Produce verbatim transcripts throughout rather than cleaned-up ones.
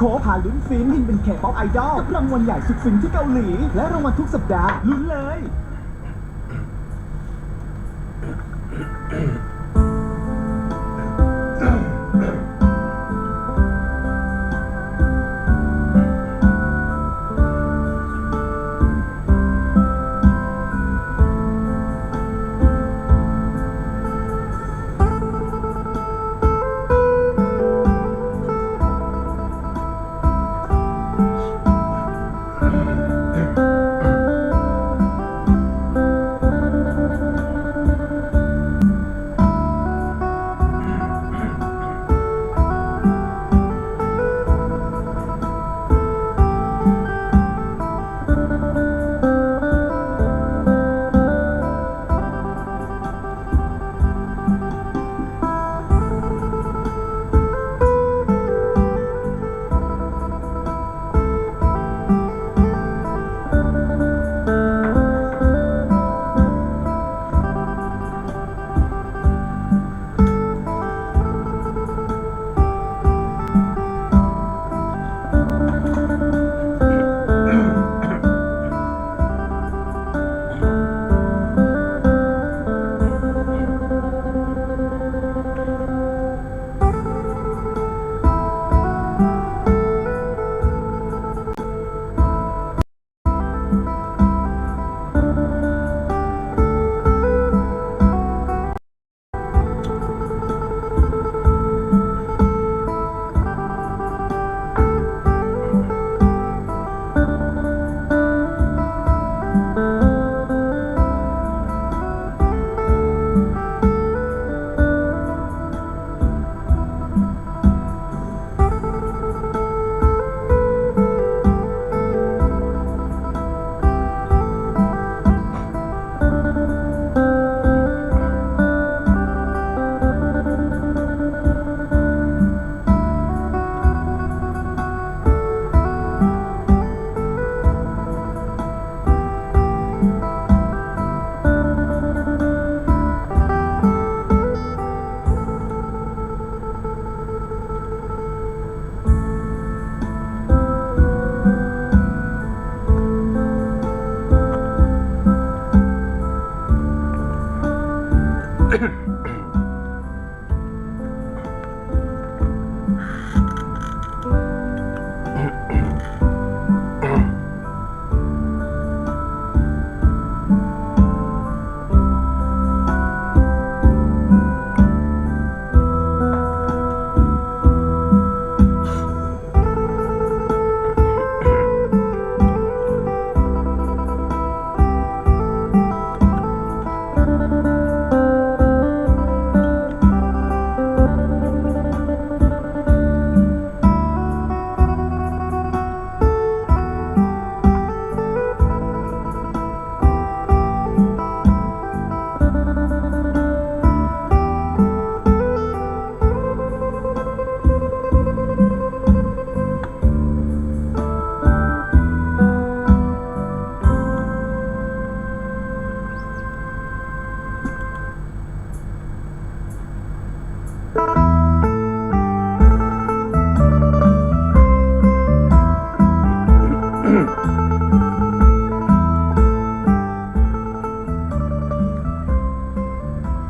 ขอพาลุ้นฟิน บินเป็นแขกป๊อปไอดอล กับรางวัลใหญ่สุดฟินที่เกาหลี และรางวัลทุกสัปดาห์ ลุ้นเลย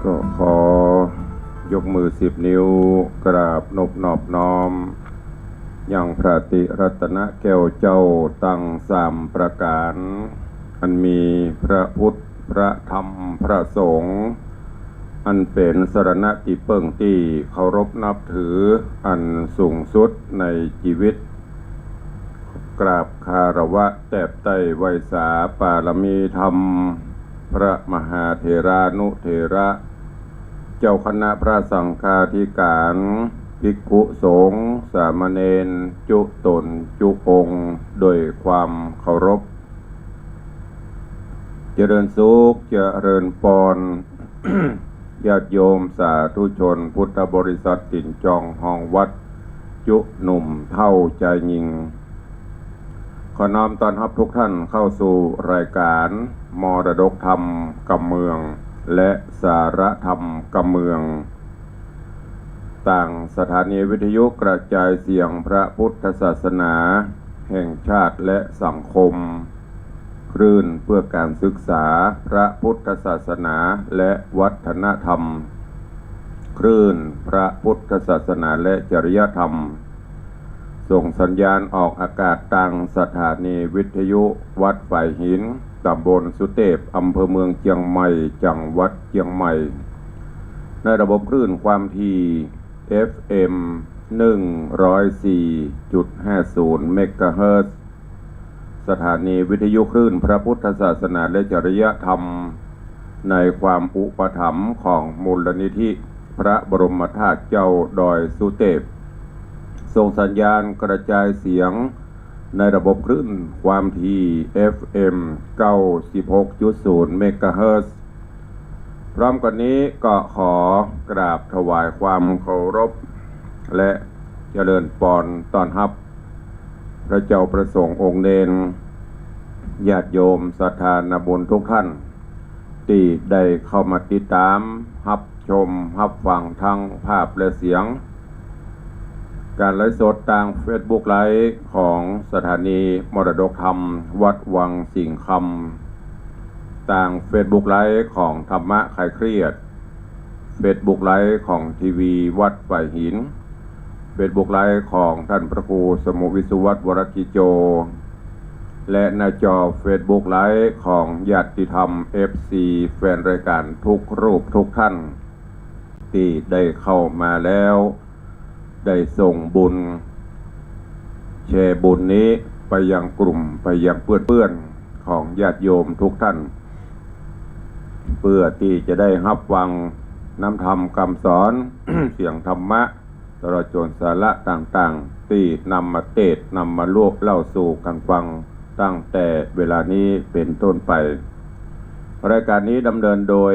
ก็ขอยกมือสิบนิ้ว กราบนบนอบน้อม ยังพระติรัตนแก้วเจ้าตังสามประก๋าน อันมีพระพุทธ พระธรรม พระสงฆ์ อันเป๋นสรณะตี้เปิ้งตี้เคารพนับถืออันสูงสุดในจีวิต กราบคารวะแตบไต้ไหว้สาปารมีธรรม พระมหาเถรานุเถระ เจ้าคณะพระสังฆาธิการ ภิกขุสงฆ์ สามเณร จุต๋นจุองค์ โดยความเคารพ เจริญสุข เจริญปอน ญาติโยมสาธุชนพุทธบริษัทตี๋นจองฮองวัด จุหนุ่มเฒ่าจายญิง ขอน้อมต้อนฮับทุกท่านเข้าสู่รายการมรดกธรรมกำเมือง และสาระธรรมกำเมือง ตางสถานีวิทยุกระจายเสียงพระพุทธศาสนาแห่งชาติและสังคม คลื่นเพื่อการศึกษาพระพุทธศาสนาและวัฒนธรรม คลื่นพระพุทธศาสนาและจริยธรรม ส่งสัญญาณออกอากาศตางสถานีวิทยุวัดฝายหิน ต๋ำบลสุเตพ อำเภอเมืองเจียงใหม่ จังหวัดเจียงใหม่ ในระบบคลื่นความถี่ เอฟเอ็ม หนึ่งร้อยสี่จุดห้าศูนย์ เมกะเฮิรตซ์ สถานีวิทยุคลื่นพระพุทธศาสนาและจริยธรรม ในความอุปถัมภ์ของมูลนิธิพระบรมธาตุเจ้าดอยสุเตพ ส่งสัญญาณกระจายเสียงในระบบคลื่นความถี่ เอฟเอ็ม เก้าสิบหกจุดศูนย์ เมกะเฮิรตซ์ พร้อมกั๋นนี้ก็ขอกราบถวายความเคารพ และเจริญปอนต้อนฮับ พระเจ้าพระสงฆ์องค์เณร ญาติโยมศรัทธานาบุญทุกท่าน ตี้ได้เข้ามาติดต๋าม ฮับชม ฮับฟังทั้งภาพและเสียง ก๋านไลฟ์สดตางเฟซบุ๊กไลฟ์ของสถานีมรดกธรรมวัดวังสิงห์คำ ตางเฟซบุ๊กไลฟ์ของธรรมะคลายเครียด เฟซบุ๊กไลฟ์ของทีวีวัดฝายหิน เฟซบุ๊กไลฟ์ของต้านพระครูสมุห์ วิศวัตร วรกิจโจ และหน้าจอเฟซบุ๊กไลฟ์ของญาติธรรม เอฟซี แฟนรายก๋านทุกรูปทุกท่าน ตี้ได้เข้ามาแล้ว ได้ส่งบุญ แชร์บุญนี้ไปยังกลุ่ม ไปยังเปื้อนๆ ของญาติโยมทุกท่าน เปื้อตี้จะได้ฮับฟังน้ำธรรมกำสอน เสียงธรรมะ ตลอดจ๋นสาระต่างๆ ตี้นำมาเตสน์ นำมาเล่าสู่กั๋นฟัง ตั้งแต่เวลานี้เป๋นต้นไป รายก๋านนี้ดำเนินโดย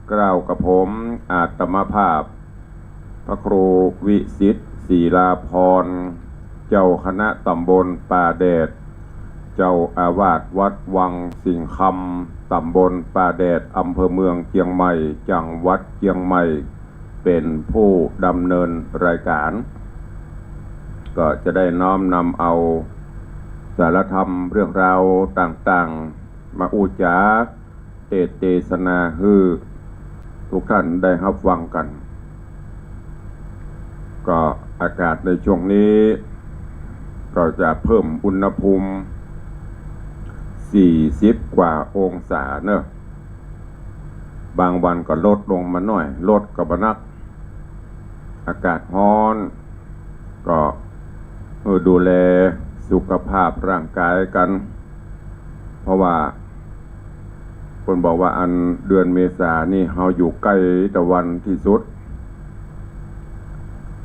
เกล้ากระผม อาตมาภาพ พระครูวิสิทธิ์ ศิลาพร เจ้าคณะต๋ำบลป่าแดด เจ้าอาวาสวัดวังสิงห์คำ ต๋ำบลป่าแดด อำเภอเมืองเจียงใหม่ จังหวัดเจียงใหม่ เป๋นผู้ดำเนินรายก๋าน ก็จะได้น้อมนำเอาสาระธรรมเรื่องราวต่างๆ มาอู้จ๋า เตสน์เตสนาหื้อ ทุกท่านได้ฮับฟังกั๋น ก็อากาศในช่วงนี้ก็จะเพิ่มอุณหภูมิสี่สิบกว่าองศาเนาะ บางวันก็ลดลงมาหน่อย ลดก็บ่นัก อากาศฮ้อน ก็ เออ ดูแลสุขภาพร่างกายกั๋น เพราะว่าเปิ้นบอกว่าอันเดือนเมษานี่เฮาอยู่ใก้ตะวันตี้สุด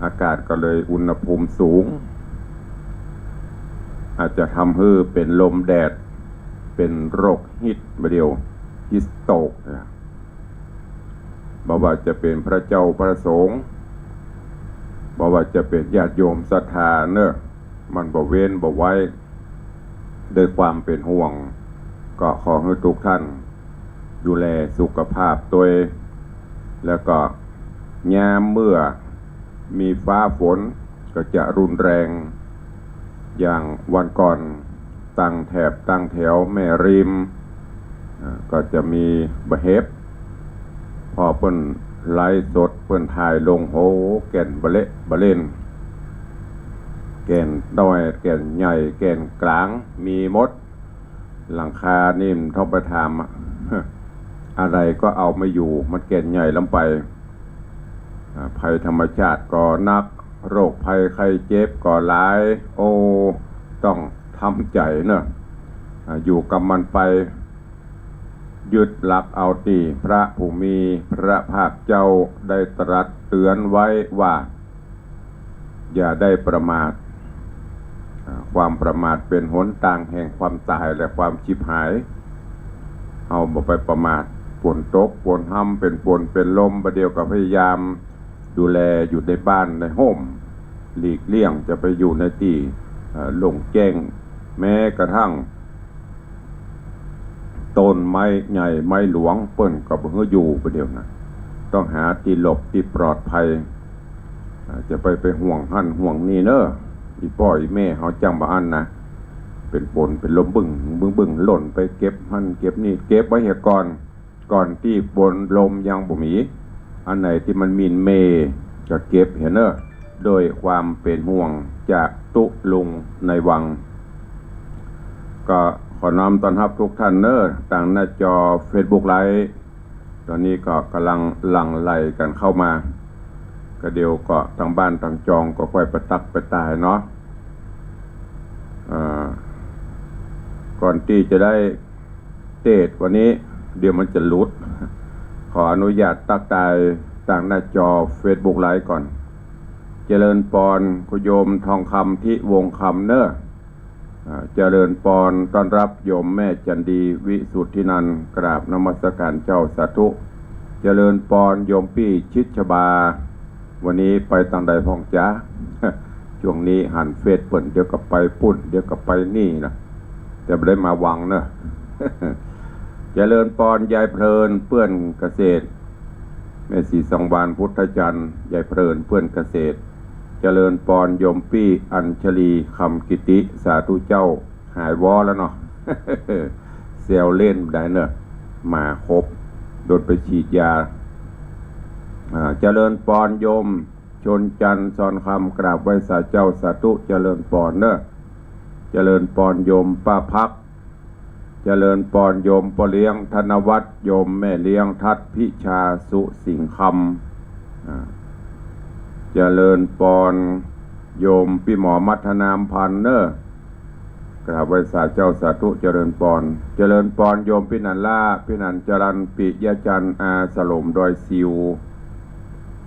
อากาศก็เลยอุณหภูมิสูง อาจจะทำหื้อเป๋นลมแดด เป๋นโรคฮีทบ่าเดี่ยว heat stroke นะ บ่ว่าจะเป๋นพระเจ้าพระสงฆ์ บ่ว่าจะเป๋นญาติโยมศรัทธาเนาะ มันบ่เว้นบ่ไว้ ด้วยความเป๋นห่วง ก็ขอหื้อทุกท่านดูแลสุขภาพตวย แล้วก็ยามเมื่อมีฟ้าฝนก็จะรุนแรง อย่างวันก่อน ตางแถบตางแถวแม่ริม อ่า ก็จะมีบ่าเห็บ พอเปิ้นไลฟ์สดเปิ้นถ่ายลง โห แก่นบ่าเละบ่าเล่น แก่นน้อย แก่นใหญ่ แก่นก๋าง มีหมด หลังคานี่มันต้องไปถามอะ อะไรก็เอาไม่อยู่ มันแก่นใหญ่ล้ำไป อ่า ภัยธรรมชาติก็นัก โรคภัยไข้เจ็บก็หลาย โอ้ ต้องทำใจ๋เนาะ อ่า อยู่กับมันไป ยึดหลักเอาตี้พระผู้มีพระภาคเจ้าได้ตรัสเตือนไว้ว่า อย่าได้ประมาท อ่า ความประมาทเป๋นหนตางแห่งความต๋ายและความฉิบหาย เฮาบ่ไปประมาท ฝนตก ฝนฮ่ำ เป๋นฝน เป๋นลม บ่าเดี่ยวก็พยายามดูแลอยู่ในบ้านในฮ่ม หลีกเลี่ยงจะไปอยู่ในตี้ เอ่อ โล่งแจ้ง แม้กระทั่ง ต้นไม้ใหญ่ไม้หลวงเปิ้นก็บ่หื้ออยู่บ่าเดี่ยวนะ ต้องหาตี้หลบตี้ปลอดภัย อ่า จะไป ไปห่วงหั้นห่วงนี่เนาะ อี่ป้ออี่แม่เฮาจั่งบ่อั้นนะ เป๋นฝนเป๋นลมบึ้งบึ้งบึ้งหล่นไปเก็บหั้นเก็บนี่ เก็บไว้เหียก่อน ก่อนตี้ฝนลมยังบ่มี อันไหนตี้มันหมิ่นเหม่ก็เก็บเหียเนาะ โดยความเป๋นห่วงจากตุ๊ลุงในวัง ก็ขอน้อมต้อนฮับทุกท่านเนาะ ตางหน้าจอเฟซบุ๊กไลฟ์ ต๋อนนี้ก็ก่ำลังหลั่งไหลกั๋นเข้ามา ก็เดี๋ยวก็ตางบ้านตางจองก็ค่อยไปตั๊กไปตายเนาะ อ่า ก่อนตี้จะได้เตสน์วันนี้ เดี๋ยวมันจะหลุด ขออนุญาตตั๊กตายตางหน้าจอเฟซบุ๊กไลฟ์ก่อน เจริญปอน คุณโยมทองคำ ทิวงศ์คำเนาะ อ่า เจริญปอน ต้อนฮับโยมแม่จันดี วิสุทธินันท์ กราบนมัสการเจ้า สาธุ เจริญปอน โยมปี้ชิดชบา วันนี้ไปตางใดพ่องจ๊ะ ช่วงนี้หันเฟซเปิ้น เดี๋ยวก็ไปปุ้น เดี๋ยวก็ไปนี่นะ แต่บ่ได้มาวังเนาะ เจริญปอน ยายเพลิน เปื้อนเกษตร แม่ศรีสังวาล พุทธจันทร์ ยายเพลิน เปื้อนเกษตร เจริญปอน โยมปี้อัญชลี คำกิติ สาธุเจ้า หายวอแล้วเนาะ แซวเล่นได้เนาะ มาครบ โดนไปฉีดยา อ่า เจริญปอน โยมชนจันทร์ สอนคำ กราบไหว้สาเจ้า สาธุ เจริญปอนเนาะ เจริญปอน โยมป้าพัก เจริญปอน โยมป้อเลี้ยงธนวัฒน์ โยมแม่เลี้ยงทัศน์ พิชา สุสิงห์คำ อ่า เจริญปอน โยมปี้หมอมัทนามพันธ์เนาะ กราบไหว้สาเจ้า สาธุ เจริญปอน เจริญปอน โยมปี้หนันล่า ปี้หนันจรัญ ปิยะจันทร์ อาสลม ดอยสิว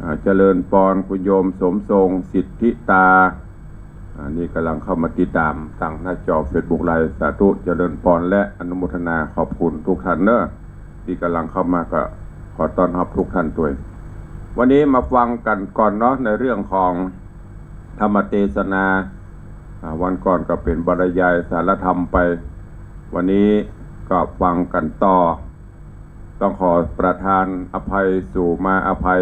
อ่า เจริญปอน คุณโยมสมทรง สิทธิตา อ่า นี่ก่ำลังเข้ามาติดต๋ามตางหน้าจอเฟซบุ๊กไลฟ์ สาธุ เจริญปอน และอนุโมทนาขอบคุณทุกท่านเนาะ ตี้ก่ำลังเข้ามาก็ขอต้อนฮับทุกท่านตวย วันนี้มาฟังกั๋นก่อนเนาะ ในเรื่องของธรรมเตสนา อ่า วันก่อนก็เป๋นบรรยายสารธรรมไป วันนี้ก็ฟังกั๋นต่อ ต้องขอประทานอภัยสู่มาอภัย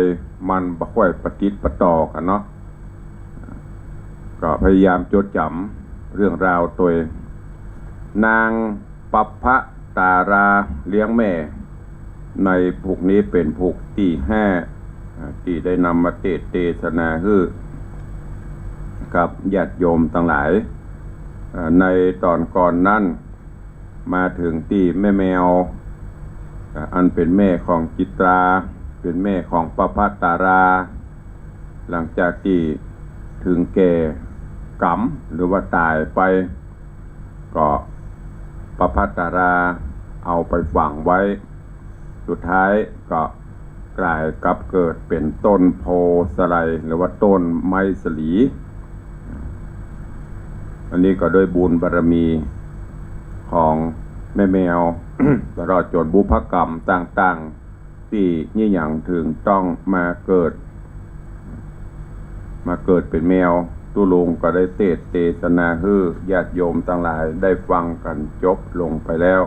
มันบ่ค่อยปะติดปะต่อกั๋นเนาะ ก็พยายามจดจ๋ำเรื่องราวตวย นางปัปพะตาราเลี้ยงแม่ ในผูกนี้เป๋นผูกตี้ห้า อ่า ตี้ได้นำมาเตสน์เตสนาหื้อกับญาติโยมตังหลาย อ่า ในต๋อนก่อนนั้น มาเถิงตี้แม่แมว อ่า อันเป๋นแม่ของจิตรา เป๋นแม่ของประภัสตารา หลังจากตี้เถิงแก่ก๋รรม หรือว่าต๋ายไป ก็ประภัสตาราเอาไปฝังไว้ สุดท้ายก็ก๋ายกลับเกิดเป๋นต้นโพธิ์สะไล หรือว่าต้นไม้สะหลี อันนี้ก็ด้วยบุญบารมีของแม่แมว ตลอดจ๋นบุพกรรมต่างๆ ตี้ยี่หยังเถิงต้องมาเกิด มาเกิดเป๋นแมว ตุ๊ลุงก็ได้เตสน์เตสนาหื้อญาติโยมตังหลายได้ฟังกั๋นจบลงไปแล้ว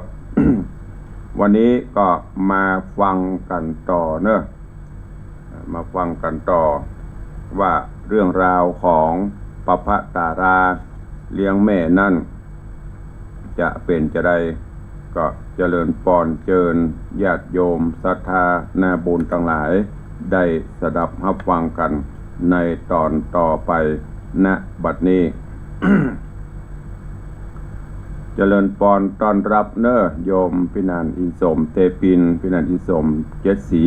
วันนี้ก็มาฟังกั๋นต่อเนาะ มาฟังกั๋นต่อว่าเรื่องราวของประภัสตาราเลี้ยงแม่นั้น จะเป๋นจาใด ก็เจริญปอนเจิญญาติโยมศรัทธานาบุญตังหลาย ได้สดับฮับฟังกั๋นในต๋อนต่อไป ณ บัดนี้ เจริญปอนต้อนฮับเนาะ โยมปี้หนานอินสม เตปิน ปี้หนานอินสม เจ็ดสี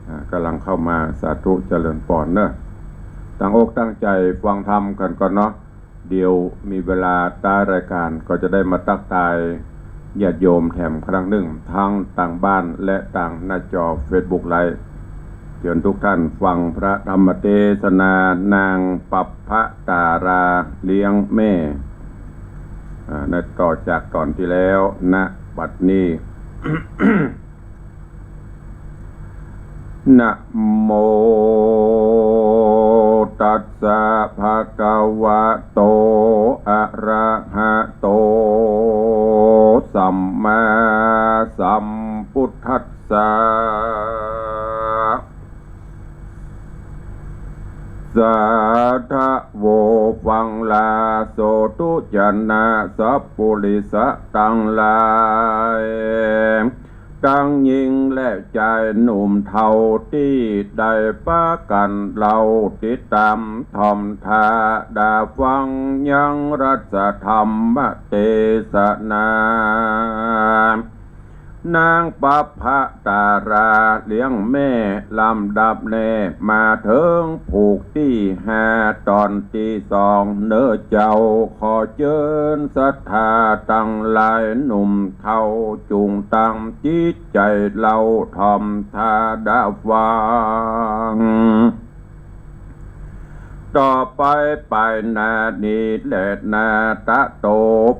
อ่า ก่ำลังเข้ามา สาธุ เจริญปอนเนาะ ตั้งอกตั้งใจ๋ฟังธรรมกั๋นก่อนเนาะ เดี๋ยวมีเวลาต๊ายรายก๋านก็จะได้มาตั๊กตายญาติโยมแถมครั้งนึ่ง ตึงตางบ้านและตางหน้าจอเฟซบุ๊กไลฟ์ เจิญทุกท่านฟังพระธรรมเตสนานางประภัสตาราเลี้ยงแม่ อ่า ในต่อจากต๋อนตี้แล้ว ณ บัดนี้ นะโมตัสสะ ภะคะวะโต อะระหะโต สัมมาสัมพุทธัสสะ สาธะโว ฟังลา สาธุ จะนะ สัพปุริสะตังหลาย ตังญิงและจายหนุ่มเฒ่าตี้ได้ปากั๋นเล่าติดต๋ามถ่อมถ้าดาฟังยังรัสธรรมเตสนา นางประภัสตาราเลี้ยงแม่ ลำดับแน่มาเถิงผูกตี้ห้าต๋อนตี้สองเนาะเจ้า ขอเจิญศรัทธาตังหลายหนุ่มเฒ่าจุ่งตั้งจิตใจ๋เล่าถ่อมถ้าดาฟัง ต่อไปไปหน้านี้แลนา ตะโต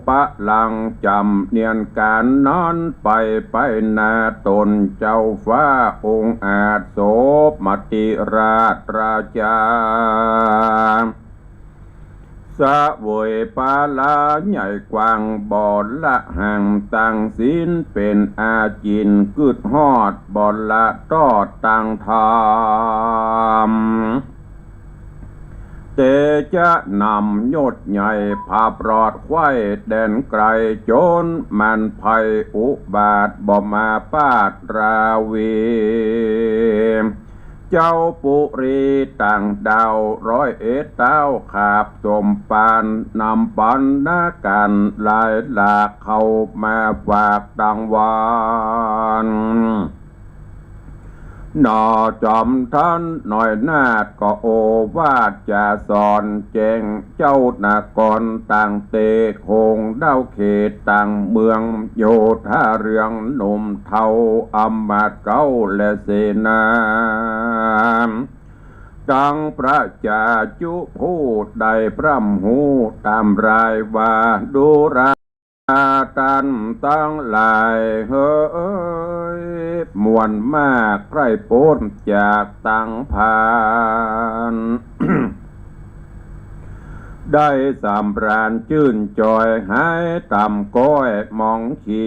ปะลัง จ๋ำเนียนก๋านนอนไป ไปหน้าต๋นเจ้าฟ้าองอาจ โสมติราชราชา เสวยปาลาใหญ่กว้างบ่ละห่าง ตั้งศีลเป๋นอาจิณ กึดฮอดบ่ละตอด ตั้งธรรม เตจะนำยศใหญ่ ผาบรอดไขว้แดนไก๋ จ๋นมันภัยอุบาทบ่มาปาดราวี เจ้าปุรีต่างดาวร้อยเอ็ดเต้า ขาบสมปานนำปันนาก๋านหลายหลาก เข้ามาฝากตังวาน หน่อจอมทันหน่อยนาฏก็โอวาทจะสอนแจ้ง เจ้านครต่างเตโขงดาวเขตต่างเมือง โยธาเรืองหนุ่มเฒ่าอำมาตย์เก๊าและเสนา ตังประชาจุผู้ได้พร่ำฮู้ต๋ามรายว่า ดูรา ต้านตังหลายเหย มวลมากใคร่ป๊นจากตังพาน ได้สำราญจื้นจอย หายต่ำก้อยหมองขี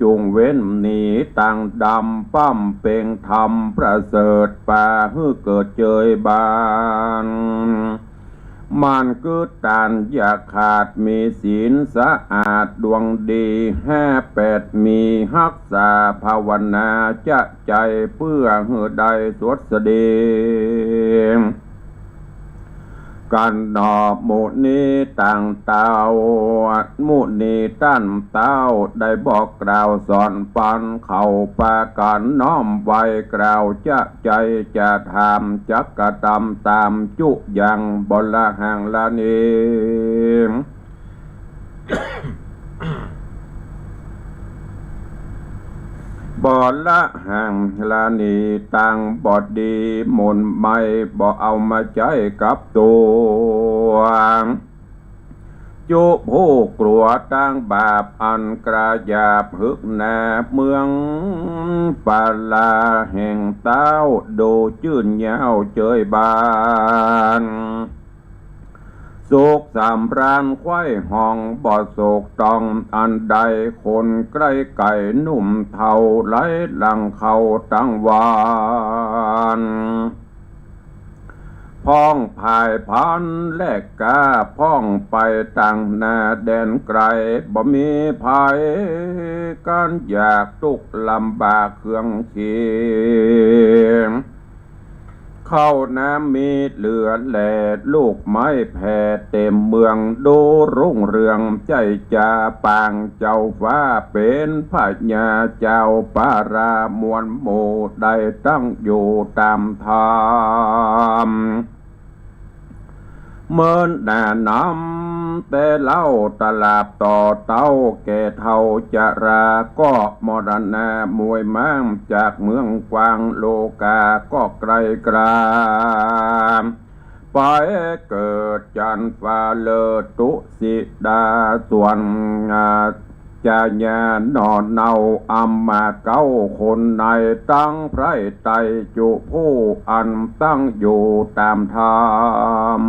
จุ่งเว้นหนีตังดำ บำเพ็งธรรมประเสริฐ ปาหื้อเกิดเจยบาน เ หมั่นกึ๊ดตานอย่าขาด มีศีลสะอาดดวงดี ห้าแปดมี ฮักษาภาวนาจะใจ๋ เปื้อหื้อได้สวัสดี กั๋นหนอ มุนีต่างเต้า มุนีต้านเต้า ได้บอกกล่าวสอนปัน เขาปากั๋นน้อมไหว้กล่าวจะใจ๋ จะถามจักกระทำต๋ามจุอย่าง บละหังละนี บละหังละนี ตางบ่ดี มนต์ไม้บ่เอามาใจ๊กับตั๋ว จุผู้กลัวตางบาปอันกล้าหยาบ หึกหนาเมืองปาลาแห่งเต้า ดูจื้นยาวเจยบาน สุขสำราญไขว้ห้องบ่โศกต้องอันใด คนใก้ไก๋หนุ่มเฒ่า ไหลหลั่งเข้าตังวาน พ่องผายพันแลกกล้า พ่องไปตังหน้าแดนไก๋ บ่มีภัยกั๋นอยาก ตุ๊กข์ลำบากเครื่องเคียง ข้าวน้ำมีเหลือแล ลูกไม้แผ่เต็มเมือง ดูรุ่งเรืองใจ้จ๋า ปางเจ้าฟ้าเป๋นพญา เจ้าปารามวลหมู่ ได้ตั้งอยู่ต๋ามธรรม เมินหน้านำแต่เล่า ตลาดต่อเต้า แก่เฒ่าจราก็มรณะ มวยม้างจากเมืองกว้าง โลกาก็ไก๋กลา ไปเกิดจั๊นฟ้าเลิศตุสิดา ส่วน อา จาญาหน่อเนาอำมาเก๊า คนในตังไพร่ไต้ จุผู้อันตั้งอยู่ต๋ามธรรม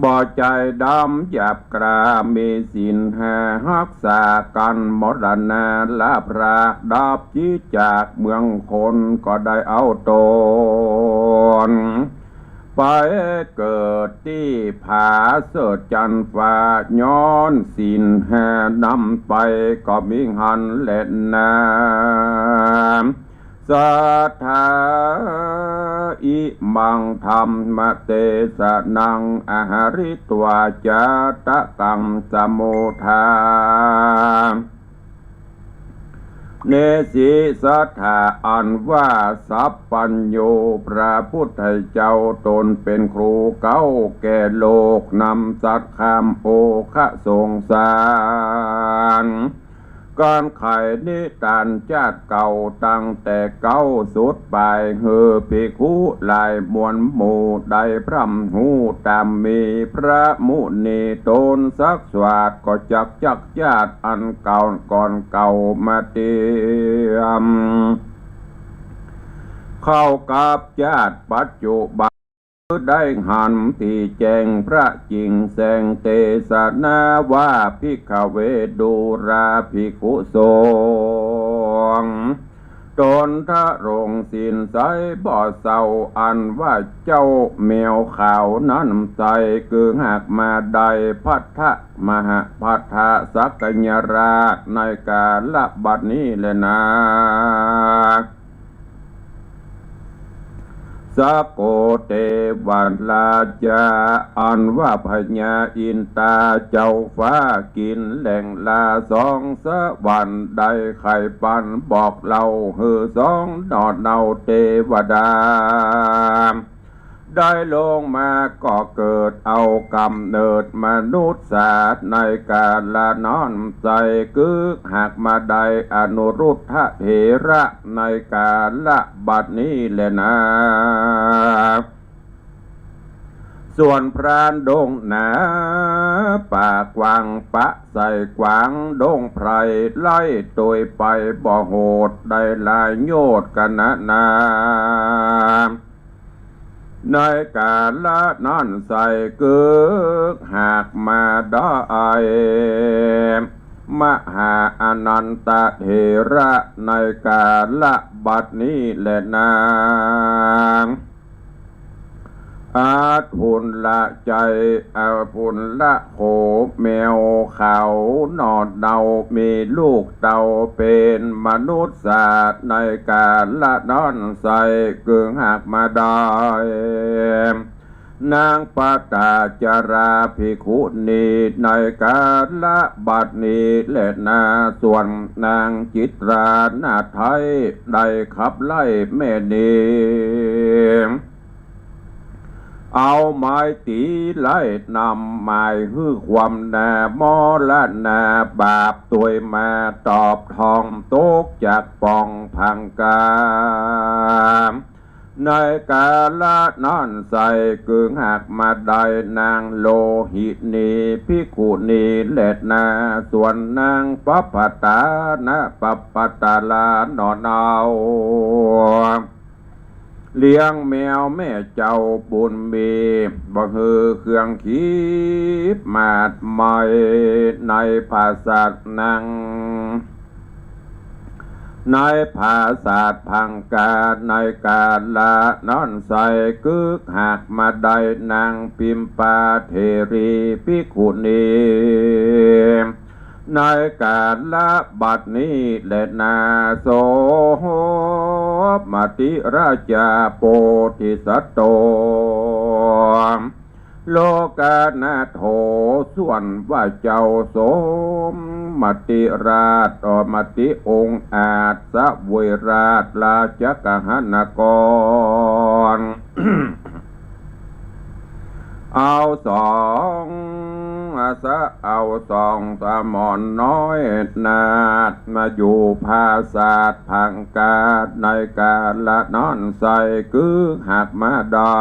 บ่ใจ้ดำหยาบกล้า มีศีลห้าฮักษากั๋น มรณะละพรากดับจิจาก เมืองคนก็ได้เอาต๋น ไปเกิดตี้ผาเสิดจั๊นฟ้า ย้อนศีลห้านำไป ก็มีหั้นแลนา สัทธา อิมังธัมมเตสะนัง อะหะริตวา จาตะกัง สมุทา เนสิ สัทธา อันว่าสัพพัญญู พระพุทธเจ้าต๋นเป๋นครูเก๊าแก่โลก นำสัตย์คำโอคะสงสาร ก๋านไขนิตานจาติเก่า ตั้งแต่เก๊าสุดป๋าย หื้อภิกขุหลายมวลหมู่ ได้พร่ำฮู้ต๋ามมี พระมุนีต๋นสักสวาท ก็จักจักจาติอันเก่าก่อนเก่ามาเตียม เข้ากับจาติปัจจุบัน ได้หันตี้แจ้งพระจิ่งแสง เตสนาว่า ภิกขเว ดูราภิกขุสงฆ์ ต๋นทรงศีลใสบ่เศร้า อันว่าเจ้าแมวขาวนั้นใส คือหากมาได้ภัททะ มหาภัททะสักยราช ในกาละบัดนี้แลนา สะโก เตวราชา อันว่าพญาอินตาเจ้าฟ้า กิ๋นแหล่งลาสองสวรรค์ ได้ไขปันบอกเล่า หื้อสองหน่อเนาเตวดา ได้ลงมาก็เกิดเอาก๋ำเนิดมนุษย์สา ในกาละนั้นใส คือหากมาได้อนุรุทธะเถระ ในกาละบัดนี้แลนา ส่วนพรานดงหนาป่ากว้าง ปะใส่กวางดงไพร ไล่โตยไปบ่โหด ได้ลายโยชน์กะนะนา ในกาละนั้นใส คือหากมาได้ มหาอนันตะเถระ ในกาละบัดนี้แลนา อาทุลละใจ๋ อาทุลละโข แมวขาวหน่อเนา มีลูกเต้าเป๋นมนุษย์สา ในกาละนั้นใส่ กึงหากมาได้ นางปตาจาราภิกขุณี ในกาละบัดนี้แลนา ส่วนนางจิตรานาไท้ ได้ขับไล่แม่นี้ เอาไม้ตี๋ไล่นำ หมายหื้อความนา มรณาบาปตวยมา ตอบทองตกจากป่องพังกา ในกาละนั้นใส่ กึงหากมาได้นางโลหินีภิกขุณีแลนา ส่วนนางปัปปตานะ ปัปปตาลาหน่อเนา เลี้ยงแมวแม่เจ้าบุญมี บ่หื้อเครื่องขีบมาดไหม ในผาสัตว์นาง ในผาสัตว์พังกา ในกาละนั้นใส่ กึกหากมาได้นางปิมปาเถรีภิกขุณี ในกาละบัดนี้แลนา โสมติราชาโพธิสัตโต โลกานาโถ ส่วนว่าเจ้าโสมติราช ออ มติองอาจ เสวยราช ราชกหานกร เอาสอง สะ เอาสองสมณน้อยนาฏ มาอยู่ผาสัตว์พังกา ในกาละนั้นใส่ กึกหากมาได้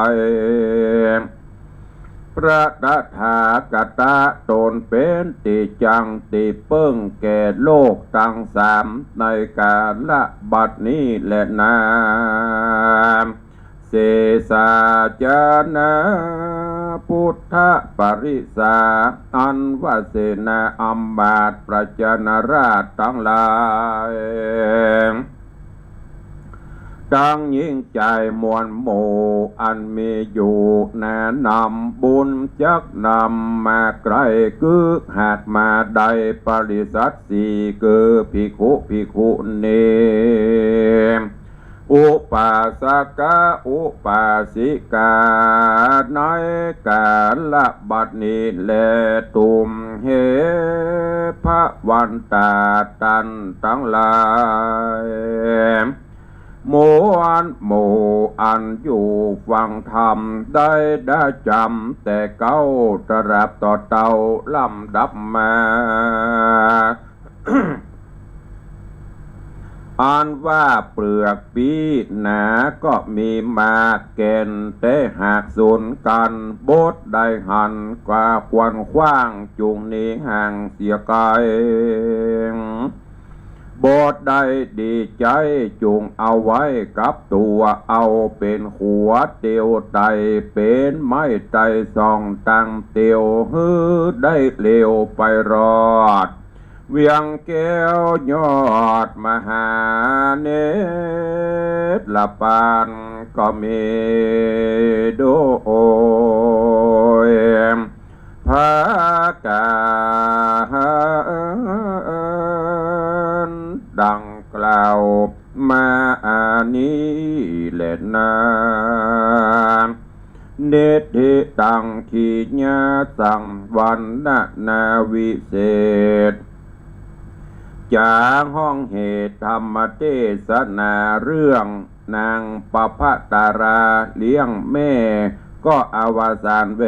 พระตถาคตะตนเป๋นตี้จั้งตี้เปิ้งแก่โลกตังสาม ในกาละบัดนี้แลนา เสสาจานา พุทธปริสา อันว่าเสนาอำมาตย์ประชาราษฎร์ตังหลาย ตังหญิงจายมวลหมู่ อันมีอยู่หนานำ บุญจักนำมาไกล กึกหากมาได้ปริสัตสี่ คือภิกขุภิกขุณี อุปาสกะอุปาสิกา ในกาละบัดนี้แล ตุ้มเหพระวันตาต้านตังหลาย มวลหมู่อันอยู่ฟังธรรม ได้ดาจ๋ำแต่เก๊าตราบต่อเต้าลำดับมา อันว่าเปลือกปี้หนาก็มีมาก แก่นแต๊หักสูนกั๋น บทใดหันกว่าควรขว้าง จุ่งหนีห่างเสียไกล บทใดดีใจ๊จุ่งเอาไว้กับตั๋ว เอาเป๋นขัวเตียวไต่ เป๋นไม้ไต่ส่องตางเตียว หื้อได้เตียวไปรอด เวียงแก้วยอดมหาเนตรปานก็มีโดย ผากัณฑ์ดังกล่าวมานี้แลนา เนติตัง กิริยาสัง วรรณนาวิเศษ จ๋าห้องเหตุธรรมเตสนาเรื่องนางปภะตาราเลี้ยงแม่ ก็อวสานแว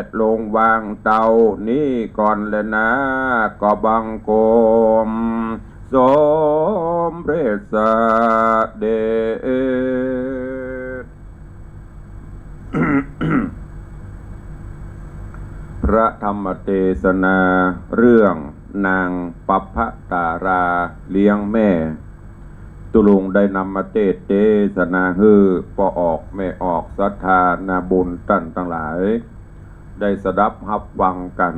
ะลงวางเต้านี้ก่อนแลนา ก็บังคมสมเร็จเสด็จ พระธรรมเตสนาเรื่องนางปภะตาราเลี้ยงแม่ ตุลุงได้นำมาเตสน์เตสนาหื้อป้อออกแม่ออกศรัทธานาบุญต้านตังหลาย ได้สดับฮับฟังกั๋น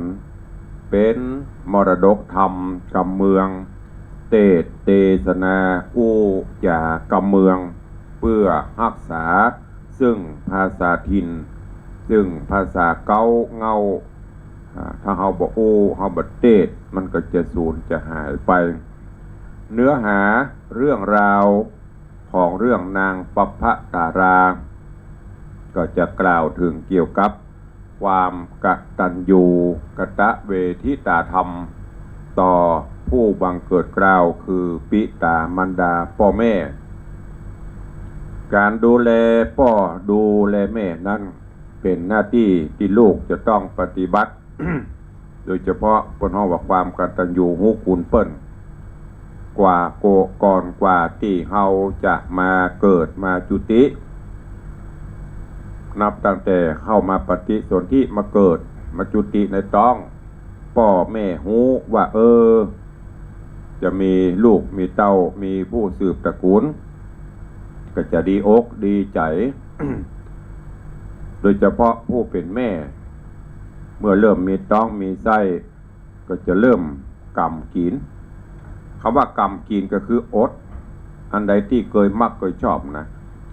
เป๋นมรดกธรรมกำเมือง เตสน์เตสนาอู้จ๋ากำเมือง เปื้อฮักษาซึ่งภาษาถิ่น ซึ่งภาษาเก๊าเง้า อ่า ถ้าเฮาบ่อู้ เฮาบ่เตสน์ มันก็จะสูญจะหายไป เนื้อหาเรื่องราวของเรื่องนางปัพพะตารา ก็จะกล่าวถึงเกี่ยวกับความกตัญญูกตเวทิตาธรรม ต่อผู้บังเกิดเกล้าคือปิตามารดาป้อแม่ ก๋านดูแลป้อดูแลแม่นั้น เป๋นหน้าตี้ตี้ลูกจะต้องปฏิบัติ โดยเฉพาะเปิ้นฮ้องว่าความกตัญญูฮู้คุณเปิ้น กว่าโก ก่อนกว่าตี้เฮาจะมาเกิดมาจุติ นับตั้งแต่เข้ามาปฏิสนธิมาเกิดมาจุติในต๊อง ป้อแม่ฮู้ว่า เออ จะมีลูกมีเต้ามีผู้สืบตระกูล ก็จะดีอกดีใจ๋ โดยเฉพาะผู้เป๋นแม่ เมื่อเริ่มมีต๊องมีไส้ ก็จะเริ่มกำกิ๋น กำว่าก๋ำกิ๋นก็คืออด อันใดตี้เกยมักเกยชอบนะ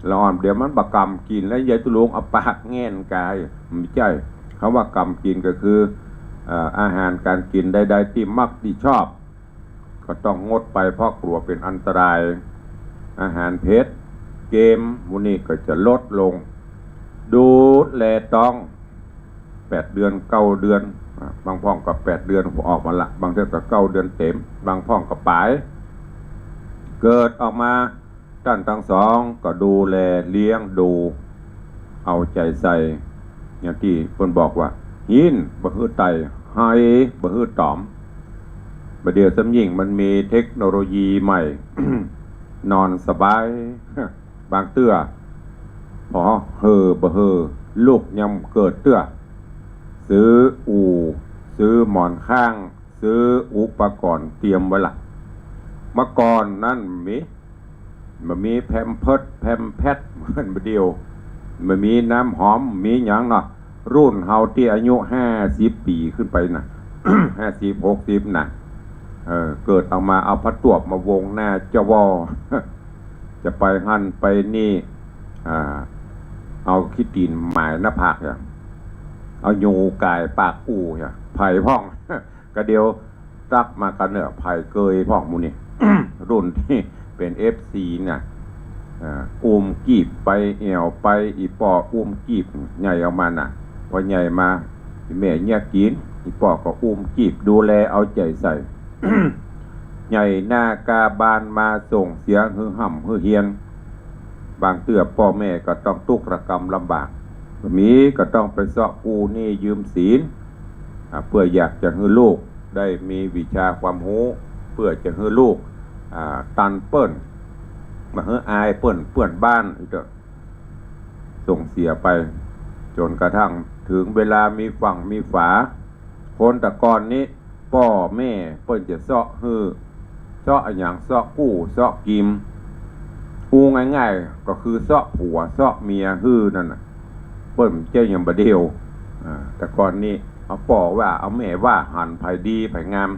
ละอ่อนเดี๋ยวมันบ่ก๋ำกิ๋นแล้ว ยายตุ๊ลุงเอาปากแง่นก๋าย บ่ใจ้ กำว่าก๋ำกิ๋นก็คือ เอ่อ อาหารก๋านกิ๋นใดๆ ตี้มักตี้ชอบ ก็ต้องงดไปเพราะกลัวเป๋นอันตราย อาหารเผ็ด เกม หมู่นี้ก็จะลดลง ดูแลต๊อง แปดเดือน เก้าเดือน อ่า บางพ่องก็แปดเดือนออกมาละ บางเทื่อก็เก้าเดือนเต๋ม บางพ่องก็ป๋าย เกิดออกมา ต้านตังสองก็ดูแลเลี้ยงดู เอาใจ๋ใส่ อย่างตี้เปิ้นบอกว่า ฮี้นบ่หื้อไต่ ไฮบ่หื้อต๋อม บ่าเดี่ยวซ้ำยิ่งมันมีเทคโนโลยีใหม่ นอนสบาย บางเตื้อ พอเห่อบ่เห่อ ลูกยังเกิดเตื้อ ซื้ออู่ ซื้อหมอนข้าง ซื้ออุปกรณ์เตรียมไว้ละ เมื่อก่อนนั้นมี บ่มีแพมเพิร์ส แพมแพด เหมือนบ่าเดี่ยว บ่มีน้ำหอม มีหยังเนาะ รุ่นเฮาตี้อายุห้าสิบปี๋ขึ้นไปน่ะ ห้าสิบ หกสิบ น่ะ เออ เกิดออกมาเอาผ้าตวบมาวงหน้าจวอ จะไปหั้นไปนี่ อ่า เอาขี้ตี๋นหมายหน้าผากอย่าง เอายูก่ายปากอู้อย่าง ใผพ่อง กะเดี่ยวตักมากั๋นเน่อ ใผเกยพ่องหมู่นี้ รุ่นตี้เป๋นเอฟซีน่ะ อ่า อุ้มกีบไปแอ่วไป อี่ป้ออุ้มกีบใหญ่ออกมาน่ะ พอใหญ่มา อี่แม่เยียะกิ๋น อี่ป้อก็อุ้มกีบดูแลเอาใจ๋ใส่ ใหญ่หน้ากาบานมาส่งเสียหื้อฮ่ำหื้อเฮียน บางเตื้อป้อแม่ก็ต้องตุ๊กระกำลำบาก บ่มีก็ต้องไปเซาะกู้หนี้ยืมสิน อ่า เปื้ออยากจะหื้อลูกได้มีวิชาความฮู้ เปื้อจะหื้อลูก อ่า ตันเปิ้น บ่หื้ออายเปิ้น เปื้อนบ้านอีกเต๊อะ ส่งเสียไป จ๋นกระทั่งเถิงเวลามีฝั่งมีฝา คนแต่ก่อนนี้ ป้อแม่เปิ้นจะเซาะหื้อ เซาะอะหยัง เซาะกู้ เซาะกิม อู้ง่ายๆ ก็คือเซาะผัว เซาะเมียหื้อนั่นน่ะ เปิ้นบ่ใจ้อย่างบ่าเดี่ยว อ่า แต่ก่อนนี้ เอาป้อว่า เอาแม่ว่า หันใผดีใผงาม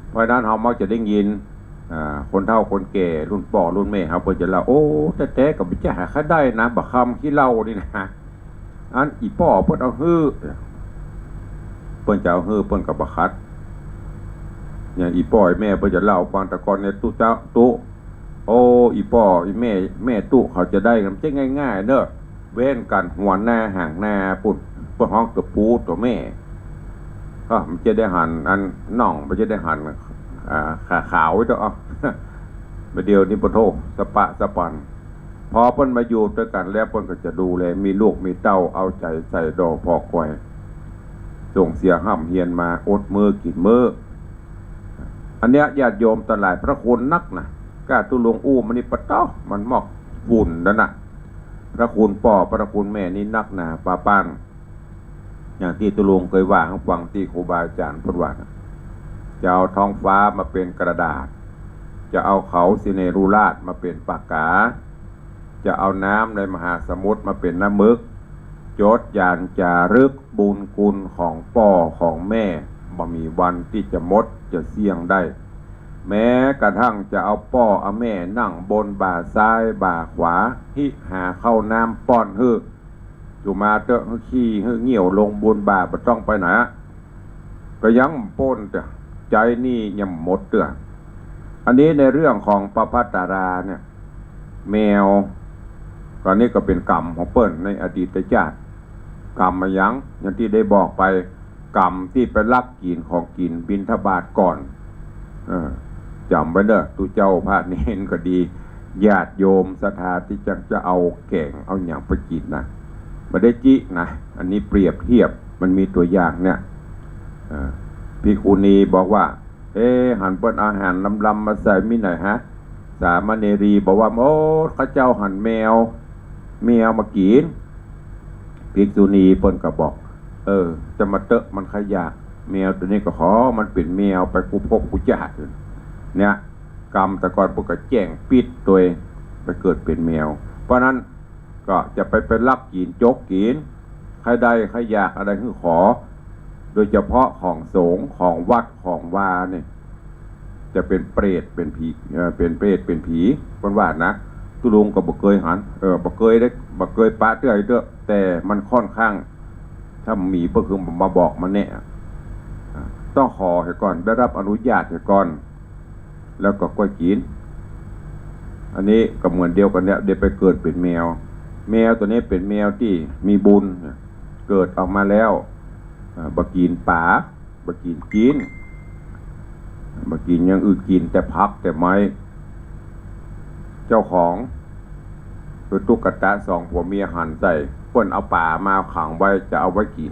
เพราะฉะนั้นเฮามักจะได้ยิน อ่า คนเฒ่าคนแก่รุ่นป้อรุ่นแม่เฮาเปิ้นจะเล่า โอ้ แต๊ๆ ก็บ่ใจ้หาใค่ได้นะ บ่าคำขี้เหล้านี่นะ อันอี่ป้อเปิ้นเอาหื้อ เปิ้นจะเอาหื้อเปิ้นก็บ่ขัด อย่างอี่ป้ออี่แม่เปิ้นจะเล่า บางแต่ก่อนเนี่ย ตุ๊เจ้าตุ๊ โอ้ อี่ป้ออี่แม่ แม่ตุ๊เขาจะได้กั๋นบ่ใจ้ง่ายๆ เน่อ เว้นกั๋นหัวหน้าหางหน้าปุ้น เปิ้นฮ้องตั๋วปู่ตั๋วแม่ ก็บ่ใจ้ได้หันอันน้อง บ่ใจ้ได้หัน อ่า ขาขาวไว้เต๊อะ บ่าเดี่ยวนี้ปะโธ่ สะปะสะปัน พอเปิ้นมาอยู่ตวยกั๋นแล้ว เปิ้นก็จะดูแล มีลูกมีเต้า เอาใจ๋ใส่ดอผ่อคอย ส่งเสียฮ่ำเฮียนมา อดมื้อกิ๋นมื้อ อันเนี้ยญาติโยมตังหลาย พระคุณนักนะ ก้าตุ๊ลุงอู้มานี่ปะต๊อ มันมอกฝุ่นนั่นน่ะ พระคุณป้อ พระคุณแม่นี่นักหนาปาป้าน อย่างตี้ตุ๊ลุงเกยว่าหื้อฟังตี้ครูบาอาจ๋ารย์เปิ้นว่านะ จะเอาท้องฟ้ามาเป๋นกระดาษ จะเอาเขาสิเนรุราชมาเป๋นปากกา จะเอาน้ำในมหาสมุทรมาเป๋นน้ำมึก จดหยานจารึกบุญคุณของป้อของแม่ บ่มีวันตี้จะหมดจะเสี้ยงได้ แม้กระทั่งจะเอาป้อเอาแม่นั่งบนบ่าซ้ายบ่าขวา หิหาข้าวน้ำป้อนหื้อ สุมาเต๊อะ หื้อขี้หื้อเยี่ยวลงบุญบ่า บ่ต้องไปไหน ก็ยังป๊นเตื้อ ใจ๊หนี้ยังหมดเตื้อ อันนี้ในเรื่องของประภัสสราเนี่ย แมว ก็นี่ก็เป๋นกรรมของเปิ้นในอดีตชาติ กรรมอะหยัง อย่างตี้ได้บอกไป กรรมตี้ไปลักกิ๋นของกิ๋นบิณฑบาตก่อน เออ จ๋ำไว้เน่อ ตุ๊เจ้าพระเณรก็ดี ญาติโยมศรัทธาตี้จะ จะเอาแก๋งเอาหยังไปกิ๋นนะ บ่ได้จินะ อันนี้เปรียบเทียบ มันมีตั๋วอย่างเนี่ย เออ ภิกขุณีบอกว่า เอ๊ะ หันเปิ้นเอาอาหารลำๆ มาใส่มิไหนฮะ สามเณรีบอกว่า โอ้ ข้าเจ้าหันแมว แมวมากิ๋น ภิกษุณีเปิ้นก็บอก เออ จะมาเต๊อะ มันใค่อยาก แมวตั๋วนี้ก็ขอมันเป๋นแมวไปกู้ภพกู้จาติ เนี่ย กรรมแต่ก่อนเปิ้นก็แจ้งปิดตวย ไปเกิดเป๋นแมว เพราะนั้นก็จะไป ไปลักกิ๋นจกกิ๋น ใค่ได้ใค่อยากอะไรหื้อขอ โดยเฉพาะของสงฆ์ของวัดของวาเนี่ย จะเป๋นเปรตเป๋นผี เอ่อ เป๋นเปรตเป๋นผี เปิ้นว่านะ ตุ๊ลุงก็บ่เกยหัน เออ บ่เกยได้ บ่เกยปะเตื้อเตื้อ แต่มันค่อนข้าง ถ้ามีก็คือมาบอกมาแนะ อ่า ต้องขอเหียก่อน ได้รับอนุญาตเหียก่อน แล้วก็ก้อยกิ๋น อันนี้ก็เหมือนเดียวกั๋นเนี่ย เดี๋ยวไปเกิดเป๋นแมว แมวตั๋วนี้เป๋นแมวตี้มีบุญ เกิดออกมาแล้ว อ่า บ่กิ๋นป๋า บ่กิ๋นจีน บ่กิ๋นอย่างอื่น กิ๋นแต่ผักแต่ไม้ เจ้าของคือตุ๊กตาสองผัวเมียหันใส่ เปิ้นเอาป๋ามาขังไว้ จะเอาไว้กิ๋น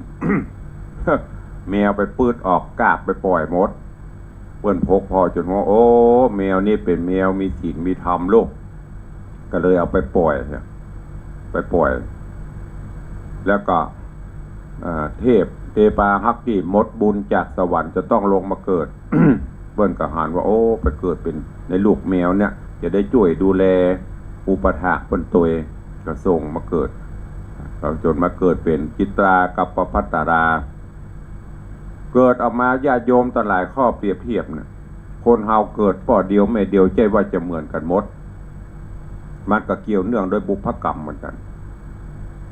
แมวไปปื๊ดออก กาบไปป่อยหมด เปิ้นพกผ่อจ๋นหัว โอ้ แมวนี้เป๋นแมวมีศีลมีธรรมลูก ก็เลยเอาไปป่อยเนี่ย ไปป่อย แล้วก็ อ่า เทพเตปาฮักตี้หมดบุญจากสวรรค์จะต้องลงมาเกิด เปิ้นก็หันว่า โอ้ ไปเกิดเป๋นในลูกแมวเนี่ย จะได้จ้วยดูแลอุปัฏฐากเปิ้นตวย ก็ส่งมาเกิด ก็จ๋นมาเกิดเป๋นจิตรากับประภัสสรา เกิดออกมาญาติโยมตังหลาย ข้อเปรียบเทียบเนี่ย คนเฮาเกิดป้อเดียวแม่เดียว ใจ้ว่าจะเหมือนกั๋นหมด มันก็เกี่ยวเนื่องโดยบุพกรรมเหมือนกั๋น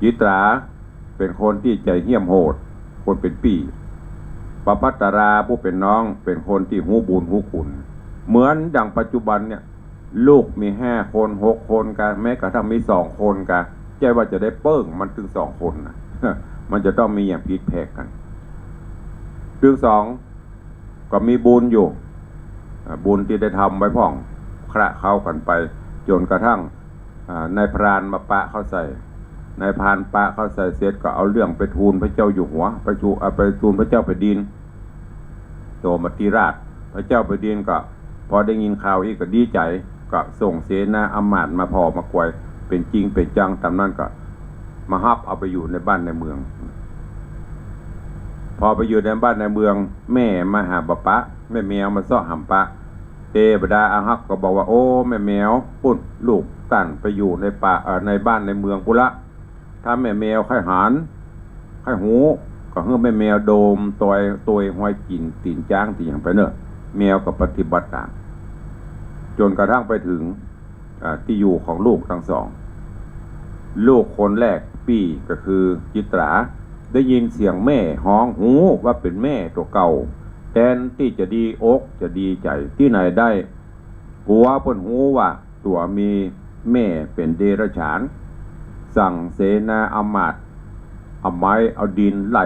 จิตราเป๋นคนตี้ใจ๋เหี้ยมโหด คนเป๋นปี้ ประภัสสราผู้เป๋นน้องเป๋นคนตี้ฮู้บุญฮู้คุณ เหมือนดังปัจจุบันเนี่ย ลูกมีห้าคนหกคนกา แม้กระทั่งมีสองคนกา ใจ้ว่าจะได้เปิ้งมันตึงสองคนนะ มันจะต้องมีอย่างผิดแผกกั๋น ตึงสอง ก็มีบุญอยู่ อ่า บุญตี้ได้ทำไว้พ่อง คละเคล้ากั๋นไป จ๋นกระทั่ง อ่า นายพรานมาปะเข้าใส่ นายพรานปะเข้าใส่เสร็จก็เอาเรื่องไปทูลพระเจ้าอยู่หัว ไปทูล เอาไปทูลพระเจ้าแผ่นดิน โตมติราช พระเจ้าแผ่นดินก็พอได้ยินข่าวอี้ก็ดีใจ๋ ก็ส่งเสนาอำมาตย์มาผ่อมาควย เป๋นจริงเป๋นจังต๋ามนั้นก็มาฮับเอาไปอยู่ในบ้านในเมือง พอไปอยู่ในบ้านในเมือง แม่มาหาบ่ปะ แม่แมวมาเซาะหาบ่ปะ เตวดาอาฮักก็บอกว่า โอ้ แม่แมว ปุ้นลูกต้านไปอยู่ในป่า เอ่อ ในบ้านในเมืองปุ้นละ ถ้าแม่แมวใค่หัน ใค่ฮู้ ก็หื้อแม่แมวดมตวย ตวยฮอยตี๋น ตี๋นจ๊างตี๋นหยังไปเน่อ แมวก็ปฏิบัติต๋าม จ๋นกระทั่งไปเถิง อ่า ตี้อยู่ของลูกตังสอง ลูกคนแรกปี้ก็คือจิตรา ได้ยินเสียงแม่ฮ้อง ฮู้ว่าเป๋นแม่ตั๋วเก่า แตนตี้จะดีอกจะดีใจ๋ตี้ไหนได้ กั๋วเปิ้นฮู้ว่าตั๋วมีแม่เป๋นเดรัจฉาน สั่งเสนาอำมาตย์เอาไม้เอาดินไล่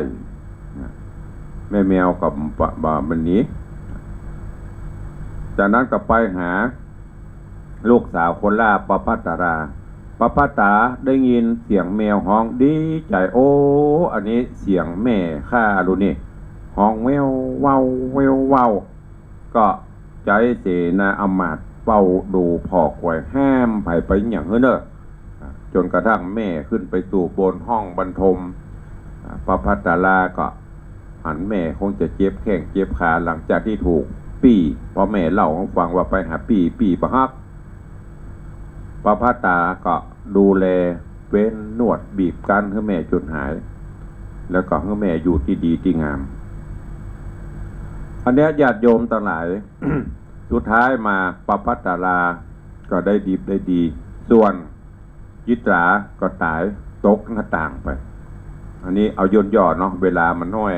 แม่แมวก็บ่ บ่ บ่หนี จากนั้นก็ไปหาลูกสาวคนแรก ประภัสสรา ประภัสสราได้ยินเสียงแมวฮ้องดีใจ๋ โอ้ อันนี้เสียงแม่ข้าลูกนี่ ฮ้องแววเว้า แววเว้า ก็ใจ๊เสนาอำมาตย์เฝ้าดูผ่อควย ห้ามใผไปหยังหื้อเน่อ จ๋นกระทั่งแม่ขึ้นไปสู่บนห้องบรรทม อ่า ประภัสสราก็หันแม่คงจะเจ็บแข้งเจ็บขา หลังจากตี้ถูกปี้ เพราะแม่เล่าหื้อฟังว่าไปหาปี้ ปี้บ่ฮัก ประภัสสราก็ดูแล เว้นนวดบีบกั๊นหื้อแม่จ๋นหาย แล้วก็หื้อแม่อยู่ตี้ดีตี้งาม อันเนี้ยญาติโยมตังหลาย สุดท้ายมาประภัสสราก็ได้ดิบได้ดี ส่วนจิตราก็ต๋ายตกหน้าต่างไป อันนี้เอาย่นย่อเนาะ เวลามันน้อย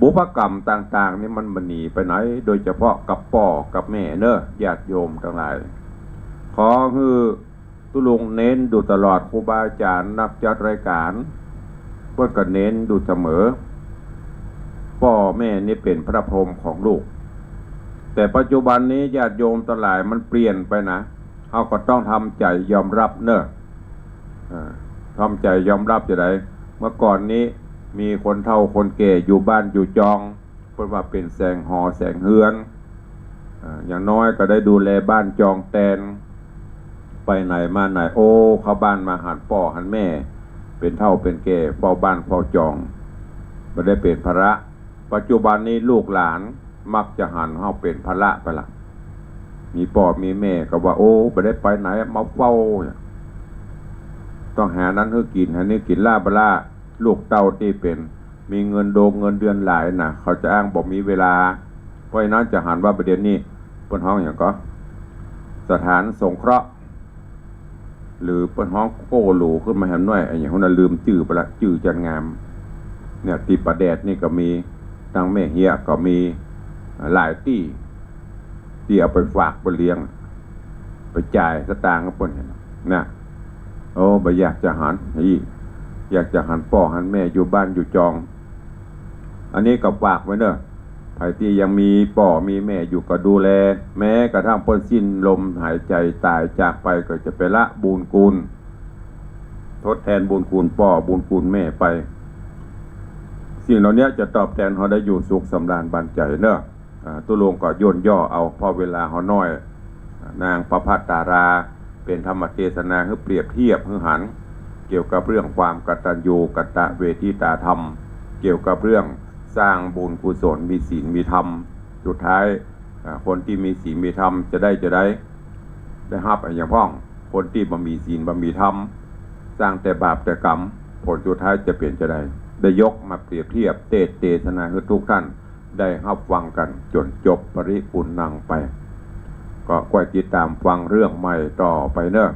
บุพกรรมต่างๆ นี่มันบ่หนีไปไหน โดยเฉพาะกับป้อกับแม่เนอะ ญาติโยมตังหลาย ขอหื้อตุ๊ลุงเน้นดูตลอด ครูบาอาจ๋ารย์ นักจัดรายก๋าน เปิ้นก็เน้นดูเสมอ ป้อแม่นี่เป๋นพระพรหมของลูก แต่ปัจจุบันนี้ญาติโยมตังหลายมันเปลี่ยนไปนะ เฮาก็ต้องทำใจ๋ยอมรับเนอะ อ่า ทำใจ๋ยอมรับจะได เมื่อก่อนนี้มีคนเฒ่าคนแก่อยู่บ้านอยู่จอง เปิ้นว่าเป๋นแสงหอแสงเฮือน อ่า อย่างน้อยก็ได้ดูแลบ้านจองแตน ไปไหนมาไหน โอ้ เข้าบ้านมาหันป้อหันแม่ เป๋นเฒ่าเป๋นแก่ เฝ้าบ้านเฝ้าจอง บ่ได้เป๋นภาระ ปัจจุบันนี้ลูกหลานมักจะหันเฮาเป๋นภาระไปละ มีป้อมีแม่ก็ว่า โอ้ บ่ได้ไปไหน มาเฝ้า ต้องหานั้นหื้อกิ๋น หานี้กิ๋น ล้าบ่ล้า ลูกเต้าตี้เป๋น มีเงินโดงเงินเดือนหลายนะ เขาจะอ้างบ่มีเวลา เพราะฉะนั้นจะหันว่าประเดี๋ยวนี้เปิ้นฮ้องหยังก่อ สถานสงเคราะห์ หรือเปิ้นฮ้องโก้หลูขึ้นมาแหมน้อย อะหยังหั้นนะ ลืมจื้อไปละ จื้อจันงาม เนี่ย ตี้ป่าแดดนี่ก็มี ตังแม่เฮียก็มี หลายตี้ ตี้เอาไปฝากเปิ้นเลี้ยง ไปจ่ายสตางค์กับเปิ้นหั้นนะ โอ้ บ่อยากจะหันอี้ อยากจะหันป้อหันแม่อยู่บ้านอยู่จอง อันนี้ก็ฝากไว้เนอะ ใผตี้ยังมีป้อมีแม่อยู่ก็ดูแล แม้กระทั่งเปิ้นสิ้นลมหายใจ๋ต๋ายจากไปก็จะไปละบุญคุณ ทดแตนบุญคุณป้อบุญคุณแม่ไป สิ่งเหล่านี้จะตอบแตนเฮาได้อยู่สุขสำราญบานใจ๋เนอะ อ่า ตุ๊ลุงก็ย่นย่อเอา เพราะเวลาเฮาน้อย นางประภัสสรา เป๋นธรรมเตสนาหื้อเปรียบเทียบหื้อหัน เกี่ยวกับเรื่องความกตัญญูกตเวทิตาธรรม เกี่ยวกับเรื่องสร้างบุญกุศล มีศีลมีธรรม สุดท้าย อ่า คนตี้มีศีลมีธรรมจะได้ จะได้ ได้ฮับอะหยังพ่อง คนตี้บ่มีศีลบ่มีธรรม สร้างแต่บาปแต่กรรม ผลสุดท้ายจะเป๋นจะใด ได้ยกมาเปรียบเทียบเตสน์เตสนาหื้อทุกท่านได้ฮับฟังกั๋นจ๋นจบปริปุณณังไป ก็ก้อยติดต๋ามฟังเรื่องใหม่ต่อไปเนอะ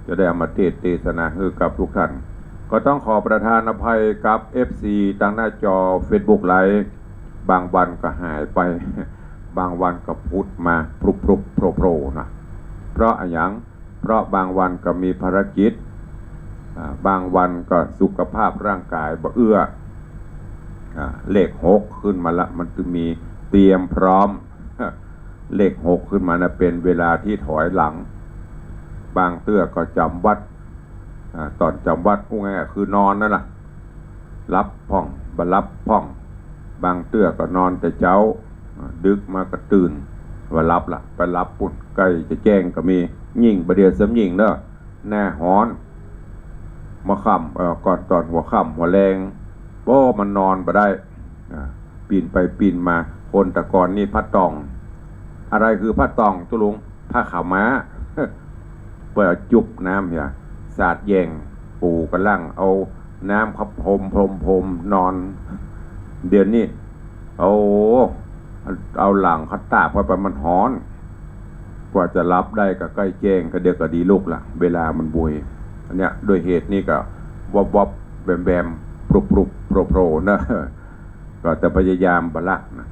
จะได้เอามาเตสน์เตสนาหื้อกับทุกท่าน ก็ต้องขอประทานอภัยกับ เอฟซี ตางหน้าจอเฟซบุ๊กไลฟ์ บางวันก็หายไป บางวันก็ผุดมาพรุบๆ โผล่ๆ นะ เพราะอะหยัง เพราะบางวันก็มีภารกิจ อ่า บางวันก็สุขภาพร่างกายบ่เอื้อ อ่า เลขหกขึ้นมาละ มันจะมีเตรียมพร้อม เลขหกขึ้นมานะ เป๋นเวลาตี้ถอยหลัง บางเตื้อก็จ๋ำวัตร อ่า ต๋อนจ๋ำวัตร พูดง่ายๆ คือนอนนั่นล่ะ หลับพ่อง บ่หลับพ่อง บางเตื้อก็นอนแต่เจ๊า อ่า ดึกมาก็ตื่น ว่าหลับละ ไปหลับปู๊น ใก้จะแจ้งก็มี ยิ่งบ่าเดี่ยวเซิมยิ่งเนาะ หน้าฮ้อน หัวค่ำ เอ่อ ก่อนต๋อนหัวค่ำหัวแลง โอ้ มันนอนบ่ได้ อ่า ปิ้นไปปิ้นมา คนแต่ก่อนนี่ผ้าต่อง อะไรคือผ้าต่องตุ๊ลุง ผ้าขาวม้า เปิ้นเอาจุ่มน้ำเหีย สาดแย่ง ปู่กับหล้านเอาน้ำเข้าพรมพรมพรมนอน เดี๋ยวนี้ โอ้ เอาหลังเข้าตากไว้ไป มันฮ้อน กว่าจะหลับได้ก็ใก้แจ้ง ก็เดี๋ยวก็ดีลุกละ เวลามันบุย อันเนี้ย ด้วยเหตุนี้ก็วบวบแวมแวม พรุบพรุบโผล่โผล่นะ ก็จะพยายามบ่ละนะ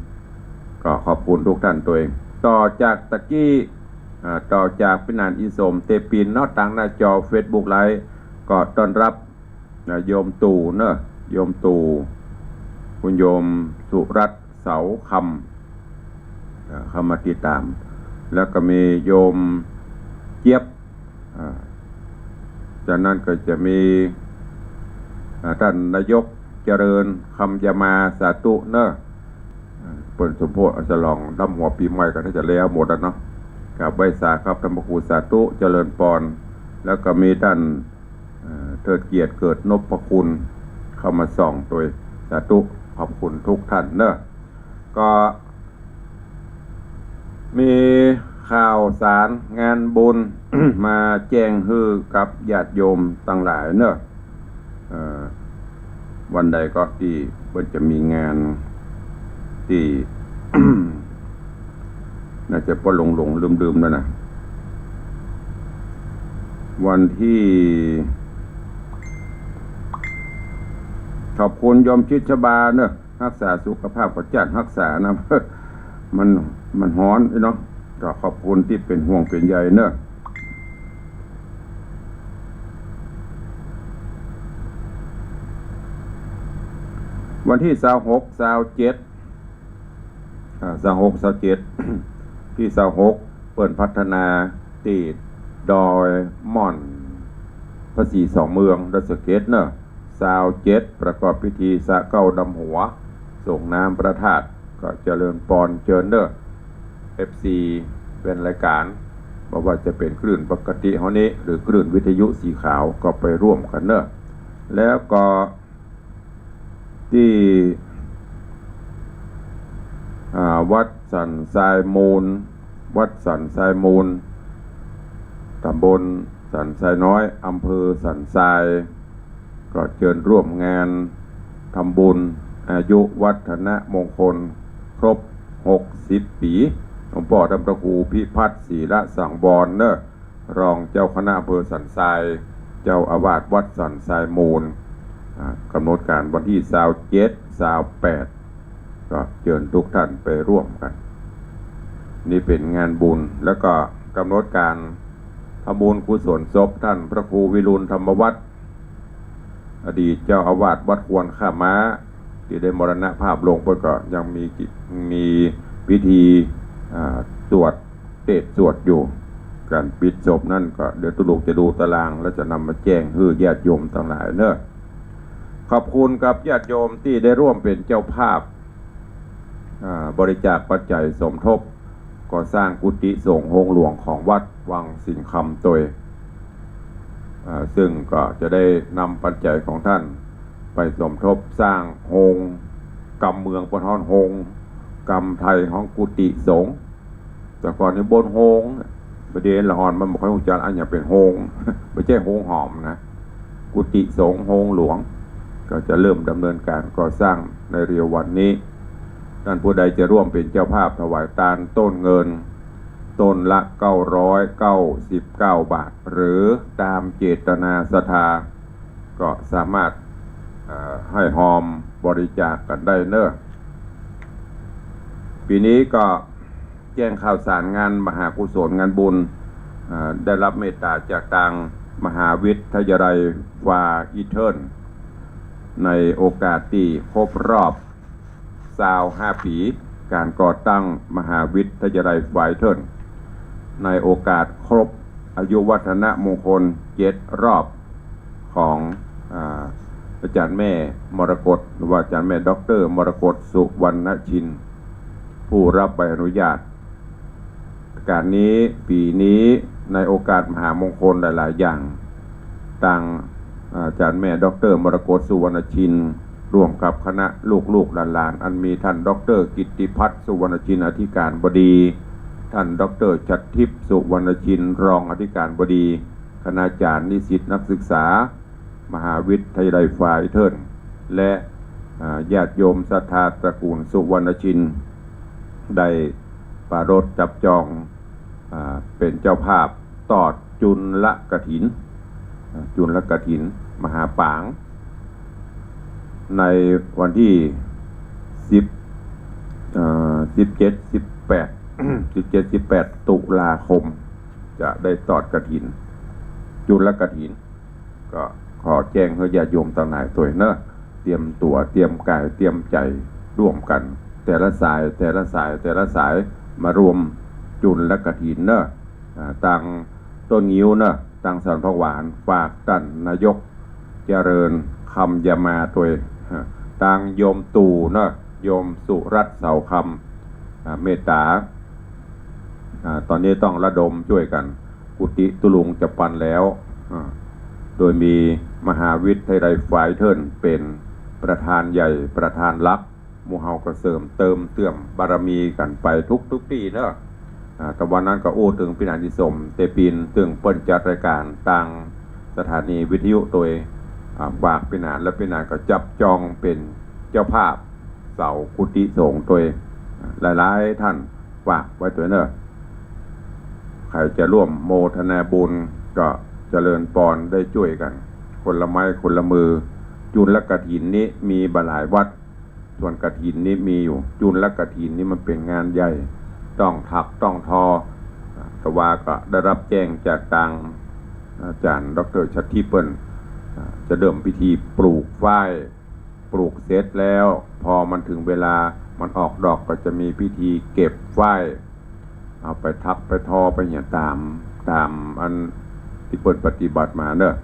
ก็ขอบคุณทุกท่านตวย ต่อจากตะกี้ อ่า ต่อจากปี้หนานอินสมเตปินเนาะ ตางหน้าจอเฟซบุ๊กไลฟ์ ก็ต้อนรับ นะ โยมตู่เนอะ โยมตู่ คุณโยมสุรัตน์เสาคำ อ่า เข้ามาติดต๋าม แล้วก็มีโยมเจี๊ยบ อ่า จากนั้นก็จะมี อ่า ต้านนายกเจริญคำยามา สาธุเนอะ อ่า เปิ้นสมโภชเอาฉลองดำหัวปี๋ใหม่ก็น่าจะแล้วหมดแล้วเนาะ กราบไหว้สาครับ ธรรมครู สาธุ เจริญปอน แล้วก็มีต้าน เอ่อ เทิดเกียรติเกิดนพคุณ เข้ามาส่องตวย สาธุ ขอบคุณทุกท่านเนอะ ก็มีข่าวสารงานบุญ มาแจ้งหื้อกับญาติโยมตังหลายเนอะ เอ่อ วันใดก็ตี้เปิ้นจะมีงานตี้ น่าจะป้อหลงๆ ลืมๆ แล้วนะ วันตี้ ขอบคุณโยมชิดชบาเนอะ ฮักษาสุขภาพก็จ้านฮักษานะ มัน มันฮ้อนเนาะ ก็ขอบคุณตี้เป๋นห่วงเป๋นใยเนอะ วันตี้ซาวหก ซาวเจ็ด อ่า ซาวหก ซาวเจ็ด ตี้ซาวหก เปิ้นพัฒนาตี้ดอยม่อน พระศรีสองเมือง ดอยสะเก็ดเนอะ ซาวเจ็ด ประกอบพิธีสระเก๊าดำหัว ส่งน้ำพระธาตุ ก็เจริญปอนเจิญเนอะ เอฟซี แฟนรายก๋าน บ่ว่าจะเป๋นคลื่นปกติเฮานี้ หรือคลื่นวิทยุสีขาว ก็ไปร่วมกั๋นเนอะ แล้วก็ ตี้ อ่า วัดสันทรายมูล วัดสันทรายมูล ตำบลสันทรายน้อย อำเภอสันทราย ก็เจิญร่วมงานทำบุญอายุวัฒนมงคลครบหกสิบปี๋ หลวงป้อต้านพระครูพิพัฒน์ ศรีละสังวรเนอะ รองเจ้าคณะอำเภอสันทราย เจ้าอาวาสวัดสันทรายมูล อ่า กำหนดก๋านวันตี้ซาวเจ็ด ซาวแปด ก็เจิญทุกท่านไปร่วมกั๋น นี่เป๋นงานบุญ แล้วก็กำหนดก๋านทำบุญกุศลศพต้านพระครูวิรุฬธรรมวัฒน์ อดีตเจ้าอาวาสวัดควรข้าม้า ตี้ได้มรณภาพลง เปิ้นก็ยังมีกิ มีพิธี อ่า สวด เตสน์สวดอยู่ ก๋านปิดศพนั้นก็เดี๋ยวตุ๊ลุงจะดูตาราง แล้วจะนำมาแจ้งหื้อญาติโยมตังหลายเนอะ ขอบคุณกับญาติโยมตี้ได้ร่วมเป๋นเจ้าภาพ อ่า บริจาคปัจจัยสมทบก่อสร้างกุฏิสงฆ์โฮงหลวงของวัดวังสิงห์คำตวย อ่า ซึ่งก็จะได้นำปัจจัยของท่านไปสมทบสร้างโฮง กำเมืองเปิ้นฮ้องโฮง กำไทยฮ้องกุฏิสงฆ์ แต่ก่อนนี้บนโฮง บ่าเดี่ยวละอ่อนมันบ่ค่อยฮู้จักอันหยังเป๋นโฮง บ่ใจ้โฮงหอมนะ กุฏิสงฆ์โฮงหลวง ก็จะเริ่มดำเนินการก่อสร้างในเร็ววันนี้ ท่านผู้ใดจะร่วมเป๋นเจ้าภาพถวายตานต้นเงิน ต้นละเก้าร้อยเก้าสิบเก้าบาท หรือตามเจตนาศรัทธา ก็สามารถ เอ่อ ห้อยฮอมบริจาคกั๋นได้เนอะ ปี๋นี้ก็แจ้งข่าวสารงานมหากุศลงานบุญ เอ่อ ได้รับเมตต๋าจากตางมหาวิทยาลัยฟาอิเทิล ในโอกาสตี้ครบรอบ ซาวห้าปี๋ก๋านก่อตั้งมหาวิทยาลัยฟาอิเทิล ในโอกาสครบอายุวัฒนมงคลเจ็ดรอบของ อ่า อาจ๋ารย์แม่มรกต หรือว่าอาจ๋ารย์แม่ด็อกเตอร์มรกต สุวรรณชิน ผู้รับใบอนุญาต ก๋านนี้ ปี๋นี้ ในโอกาสมหามงคลหลายๆ อย่าง ตาง อ่า อาจ๋ารย์แม่ด็อกเตอร์มรกต สุวรรณชิน ร่วมกับคณะลูกๆ หลานๆ อันมีท่านด็อกเตอร์กิตติพัฒน์ สุวรรณชิน อธิการบดี ท่านด็อกเตอร์ฉัตรทิพย์ สุวรรณชิน รองอธิการบดี คณาจ๋ารย์ นิสิต นักศึกษา มหาวิทยาลัยฟาอิเทิล และ อ่า ญาติโยมศรัทธาตระกูลสุวรรณชิน ได้ปรารภจับจอง อ่า เป๋นเจ้าภาพตอดจุลกฐิน อ่า จุลกฐิน มหาปาง ในวันตี้สิบ เอ่อ สิบเจ็ด สิบแปด สิบเจ็ด สิบแปด ตุลาคม จะได้ตอดกฐิน จุลกฐิน ก็ขอแจ้งหื้อญาติโยมตังหลายตวยเนอะ เตรียมตั๋ว เตรียมก๋าย เตรียมใจ๋ ร่วมกั๋น แต่ละสาย แต่ละสาย แต่ละสาย มาร่วมจุลกฐินเนอะ อ่า ตางต้นงิ้วเนอะ ตางสะหวันผักหวาน ฝากต้านนายกเจริญคำยามาตวย อ่า ตางโยมตู่เนอะ โยมสุรัตน์เสาคำ อ่า เมตต๋า อ่า ต๋อนนี้ต้องระดมจ้วยกั๋น กุฏิตุ๊ลุงจะปันแล้ว อ่า โดยมีมหาวิทยาลัยฟาอิเทิลเป๋นประธานใหญ่ ประธานหลัก หมู่เฮาก็เสริมเติมเตื้อมบารมีกั๋นไปทุกๆ ตี้เนอะ อ่า ตะวันนั้นก็อู้เถิงปี้หนานอีสม เตปิน ตึงเปิ้นจัดรายก๋านตางสถานีวิทยุตวย อ่า ฝากปี้หนาน และปี้หนานก็จับจองเป๋นเจ้าภาพเสากุฏิสงฆ์ตวย หลายๆ ท่านฝากไว้ตวยเนอะ ใผจะร่วมโมทนาบุญก็เจริญปอนได้จ้วยกั๋น คนละไม้คนละมือ จุลกฐินนี้มีบ่หลายวัด ส่วนกฐินนี้มีอยู่ จุลกฐินนี้มันเป๋นงานใหญ่ ต้องถักต้องทอ แต่ว่าก็ได้รับแจ้งจากตางอาจ๋ารย์ด็อกเตอร์ชัดทิพย์เปิ้น จะเริ่มพิธีปลูกฝ้าย ปลูกเสร็จแล้ว พอมันเถิงเวลามันออกดอกก็จะมีพิธีเก็บฝ้าย เอาไปถักไปทอไปหยังต๋าม ต๋ามอันตี้เปิ้นปฏิบัติมาเนาะ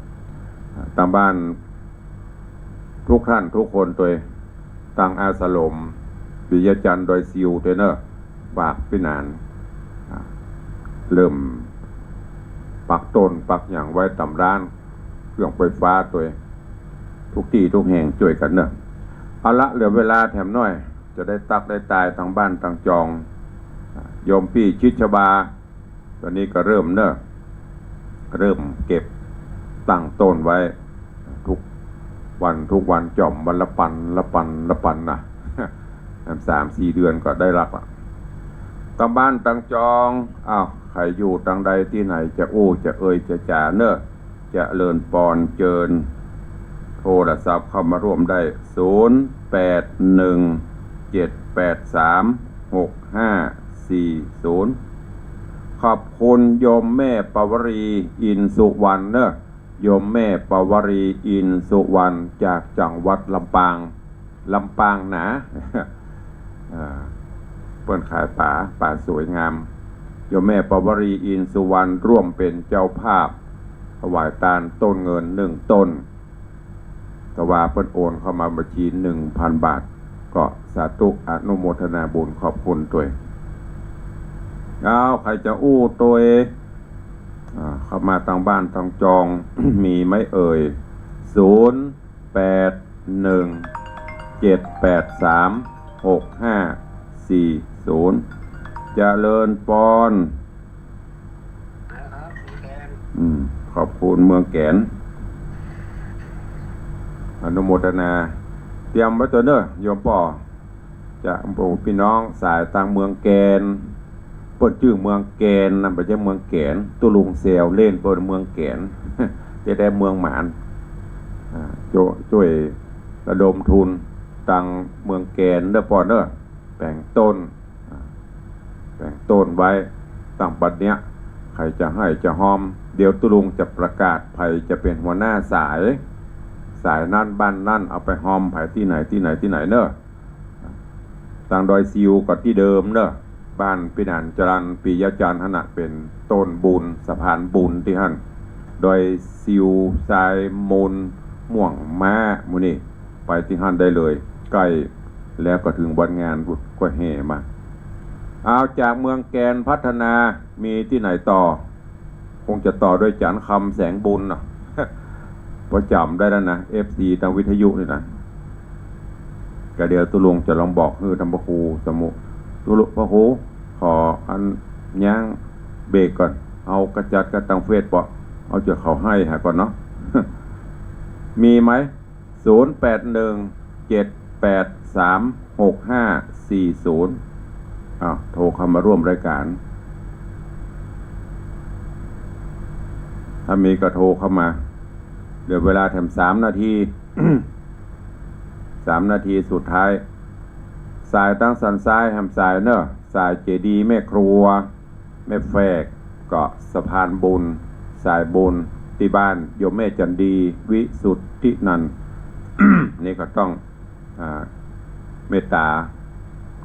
ตางบ้านทุกท่านทุกคนตวย ตางอาสลม ปิยจันทร์ ดอยซิวตวยเนาะ ฝากปี้หนาน อ่า เริ่มปักต้นปักหยังไว้ต๋ามร้าน เครื่องไฟฟ้าตวย ทุกตี้ทุกแห่งจ้วยกั๋นเนาะ เอาละ เหลือเวลาแถมหน้อย จะได้ตั๊กได้ตายตางบ้านตางจอง โยมปี้ชิดชบา ต๋อนนี้ก็เริ่มเนาะ เริ่มเก็บตั้งต้นไว้ ทุกวันทุกวัน จ่อมวันละปัน ละปัน ละปันนะ สามสี่เดือนก็ได้ลักละ ตางบ้านตางจอง อ้าว ใผอยู่ตางใดตี้ไหน จะอู้จะเอ่ยจะจ๋าเนาะ เจริญปอนเจิญ โทรศัพท์เข้ามาร่วมได้ ศูนย์แปดหนึ่ง เจ็ดแปดสาม หกห้าสี่ศูนย์ ขอบคุณโยมแม่ปวรี อินสุวรรณเนาะ โยมแม่ปวรี อินสุวรรณ จากจังหวัดลำปาง ลำปางหนา อ่า เปิ้นขายป๋า ป๋าสวยงาม โยมแม่ปวรี อินสุวรรณ ร่วมเป๋นเจ้าภาพ ถวายตานต้นเงินหนึ่งต้น แต่ว่าเปิ้นโอนเข้ามาบัญชีหนึ่งพันบาท ก็สาธุอนุโมทนาบุญขอบคุณตวย เอา ใผจะอู้ตวย อ่า เข้ามาตางบ้านตางจอง มีไหมเอ่ย ศูนย์แปดหนึ่ง เจ็ดแปดสาม หกห้าสี่ศูนย์ เจริญปอน อืม ขอบคุณเมืองแก๋น อนุโมทนา เตรียมไว้ตวยเนาะ โยมป้อ จะ โอ้ ปี้น้องสายตางเมืองแก๋น เปิ้นจื้อเมืองแก๋นนะ บ่ใจ้เมืองแก๋น ตุ๊ลุงแซวเล่น เปิ้นเมืองแก๋น จะได้เมืองหมาน อ่า จ้วย จ้วยระดมทุนตางเมืองแก๋นเนาะป้อเนาะ แป๋งต้น อ่า แป๋งต้นไว้ ตั้งบัดเนี้ย ใผจะไห้จะฮอม เดี๋ยวตุ๊ลุงจะประกาศ ใผจะเป๋นหัวหน้าสาย สายนั้นบ้านนั้น เอาไปฮอมใผตี้ไหนตี้ไหนตี้ไหนเนาะ ตางดอยซิวก็ตี้เดิมเนาะ บ้านปี้หนานจรัญ ปิยจันทร์หั้นน่ะ เป๋นต้นบุญ สะพานบุญตี้หั้น ดอยซิว ทรายมูล ม่วงม้า หมู่นี้ ไปตี้หั้นได้เลย ใก้ แล้วก็เถิงวันงานก็แห่มา เอา จากเมืองแก๋นพัฒนา มีตี้ไหนต่อ คงจะต่อด้วยจ๋ารย์คำแสงบุญเนาะ ป้อจ๋ำได้แล้วนะ เอฟซี ตางวิทยุนี่นะ ก็เดี๋ยวตุ๊ลุงจะลองบอกหื้อตางพระครูสมุ ตุ๊ลุง พระครู ขออันย้างเบรกก่อน เอากระจัดกับตางเฟซเปาะ เอาจนเขาไห้หาก่อนเนาะ มีไหม ศูนย์แปดหนึ่ง เจ็ดแปดสาม หกห้าสี่ศูนย์ อ้าว โทรเข้ามาร่วมรายการ ถ้ามีก็โทรเข้ามา เหลือเวลาแถมสามนาที สามนาทีสุดท้าย สายตางสันทรายแหมสายเนาะ สายเจดีย์แม่ครัว แม่แฝก ก็สะพานบุญ สายบุญ ตี้บ้านโยมแม่จันดี วิสุทธินันท์ นี่ก็ต้อง อ่า เมตต๋า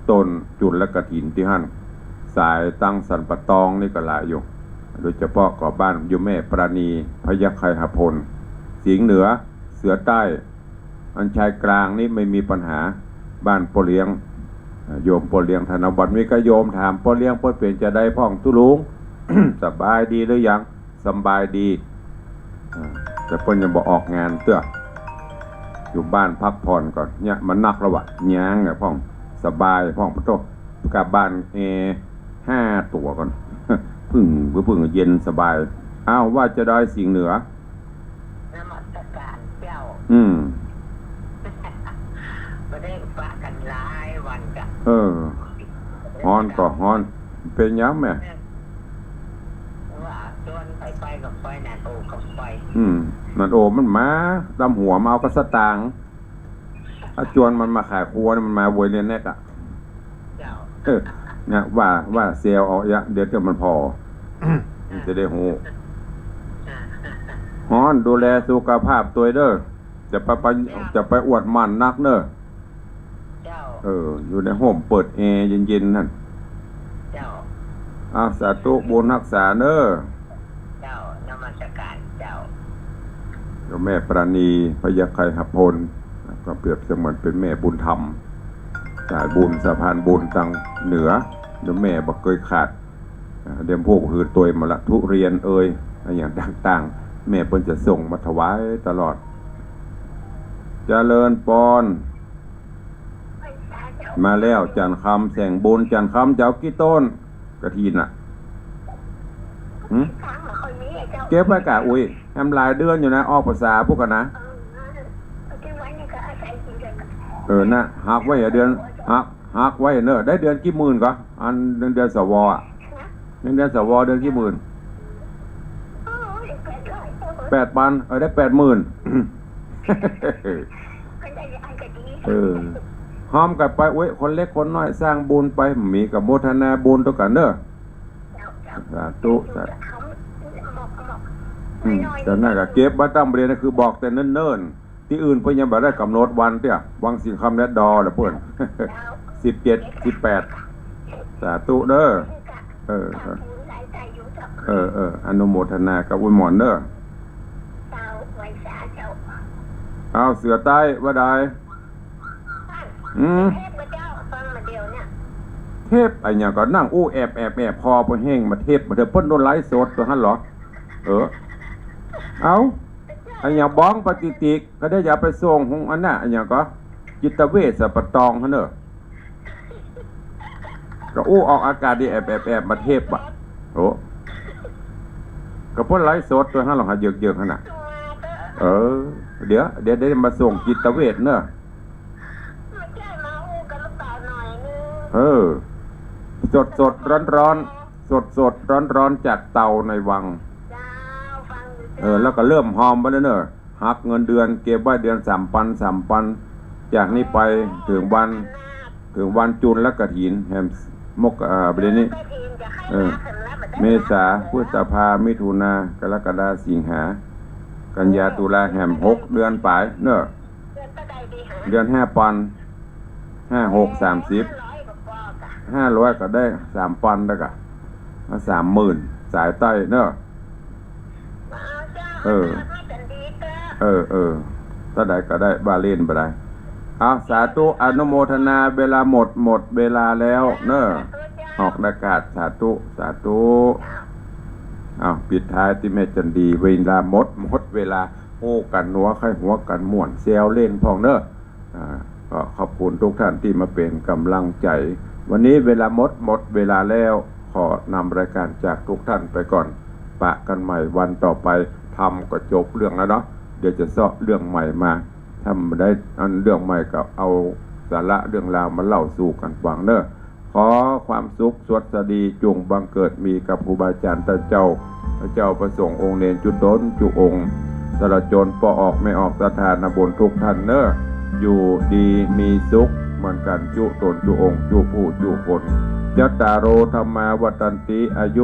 ต้นจุลกฐินตี้หั้น สายตางสันป่าตองนี่ก็หลายอยู่ โดยเฉพาะก็บ้านโยมแม่ปราณี พยัคฆไคหพล สิงห์เหนือ เสือใต้ อันชายกลางนี่ไม่มีปัญหา บ้านป้อเลี้ยง อ่า โยมป้อเลี้ยงธนวัฒน์ มีก็โยมถามป้อเลี้ยง เปิ้นเป๋นจาใดพ่องตุ๊ลุง สบายดีหรือยัง สำบายดี อ่า แต่เปิ้นยังบ่ออกงานเตื้อ อยู่บ้านพักผ่อนก่อน เนี่ยมันนักแล้ววะ ย้างอะพ่อง สบายพ่อง ปะโต้ กลับบ้านแอร์ห้าตั๋วก่อน ผึ้ง ผึ้งเย็นสบาย อ้าว ว่าจาใดสิงห์เหนือ นมัสการเจ้า อืม บ่ได้ปะกั๋นหลายวันจ้ะ เออ ฮ้อนก็ฮ้อน เป๋นหยังแม่ เออ ว่า จวนไปไปก็ไป หนานโอก็ไป อืม หนานโอมันมาต๋ามหัว มาเอาก้าสตางค์ ถ้าจวนมันมาขายครัวนี่ มันมาโวยเรียนแนกอะ เจ้า เออ เนี่ย ว่า ว่าแซวเอาเยียะ เดี๋ยว เดี๋ยวมันผ่อ มันจะได้ฮู้ ฮ้อน ดูแลสุขภาพตวยเน่อ จะไป ไป เจ้า จะไปอวดหมั่นนักเน่อ เจ้า เออ อยู่ในฮ่มเปิดแอร์เย็นๆ หั้น เจ้า อ่า สาธุ บุญฮักษาเน่อ เจ้า นมัสการเจ้า เจ้าแม่ปราณี พญาไคหพล ก็เปรียบเสมือนเป๋นแม่บุญธรรม สายบุญ สะพานบุญตางเหนือ เจ้าแม่บ่เกยขาด อ่า เดี๋ยวพวกหือตวยมาละ ทุเรียนเอย อะหยังต่างๆ แม่เปิ้นจะส่งมาถวายตลอด เจริญปอน มาแล้ว จันทร์คำแสงบุญ จันทร์คำจะเอากี่ต้น กฐินน่ะ หึ เก็บไว้ก่า อุ๊ย แหมหลายเดือนอยู่นะ ออกพรรษาพุ้นก่อนะ เออ น่ะ หักไว้เดือน หัก หักไว้เน่อ ได้เดือนกี่หมื่นก่อ อันเงินเดือน สว อะ เงินเดือน สว เดือนกี่หมื่น แปดปัน เออ ได้แปดหมื่น เออ ฮ้อมกั๋นไป อุ๊ย คนเล็กคนน้อยสร้างบุญไป มีก็โมทนาบุญตวยกั๋นเน่อ สาธุ สาธุ อืม แต่นั่นก็เก็บไว้ต๋ามเรียน ก็คือบอกแต่เนิ่นๆ ตี้อื่นเปิ้นยังบ่ได้ก๋ำหนดวันเตื้อ วังสิงคำแดดดอลล่ะเปิ้น สิบเจ็ด สิบแปด สาธุเน่อ เออ เออ เออ อนุโมทนากับอวยหมอนเน่อ เอา เสือใต้ว่าใด อืม เทปอะหยังก่อ นั่งอู้แอบแอบแอบ คอบ่แห้ง มาเทป มาเถอะ เปิ้นโดนไลฟ์สดตวยหั้นเหรอ เออ เอา อะหยังบ้องปฏิติก ก็ได้อย่าไปส่งหงอันน่ะ อะหยังก่อ จิตเวชสะปะตองหั้นเน่อ ก็อู้ออกอากาศดี แอบแอบแอบมาเทปอะ โอ้ ก็เปิ้นไลฟ์สดตวยหั้นเหรอ หาเยิกๆ หั้นน่ะ เออ เดี๋ยว เดี๋ยว เดี๋ยวมาส่งจิตเวชเน่อ เออ สดๆ ร้อนๆ สดๆ ร้อนๆ จากเตาในวัง เออ แล้วก็เริ่มฮ้อมไปแล้วเน่อ หักเงินเดือน เก็บไว้เดือนสามปัน สามปัน จากนี้ไปเถิงวัน เถิงวันจุลกฐิน แหมมก อ่า บ่าดนี้ เออ เมษา พฤษภา มิถุนา กรกฎา สิงหา กันยา ตุลา แหมหกเดือนป๋ายเน่อ เดือนห้าปัน ห้าหกสามสิบ ห้าร้อยก็ได้สามปันแล้วก่อ มาสามหมื่น สายใต้เน่อ เออ เออ เออ เต้าใดก็ได้ บ่าเล่นบ่ได้ เอา สาธุ อนุโมทนา เวลาหมด หมดเวลาแล้วเน่อ ออกอากาศ สาธุ สาธุ เอา ปิดท้ายตี้แม่จันดี เวลาหมด หมดเวลา ฮู้กั๋นหัวใค่หัวกั๋น ม่วนแซวเล่นพ่องเน่อ อ่า ก็ขอบคุณทุกท่านตี้มาเป๋นก๋ำลังใจ๋ วันนี้เวลาหมด หมดเวลาแล้ว ขอนำรายการจากทุกท่านไปก่อน ปะกั๋นใหม่วันต่อไป ธรรมก็จบเรื่องแล้วเนาะ เดี๋ยวจะเซาะเรื่องใหม่มา ถ้าบ่ได้อันเรื่องใหม่ก็เอาสาระเรื่องราวมาเล่าสู่กั๋นฟังเน่อ ขอความสุขสวัสดีจุ่งบังเกิดมีกับครูบาอาจ๋ารย์เต้าเจ้า พระเจ้าพระสงฆ์องค์เณรจุ๊ตนจุ๊องค์ ตลอดจ๋นป้อออกแม่ออกศรัทธาญาติโยมทุกท่านเน่อ อยู่ดีมีสุขเหมือนกั๋นจุ๊ตนจุ๊องค์จุ๊ผู้จุ๊คน จัตตาโร ธัมมา วัฑฒันติ อายุ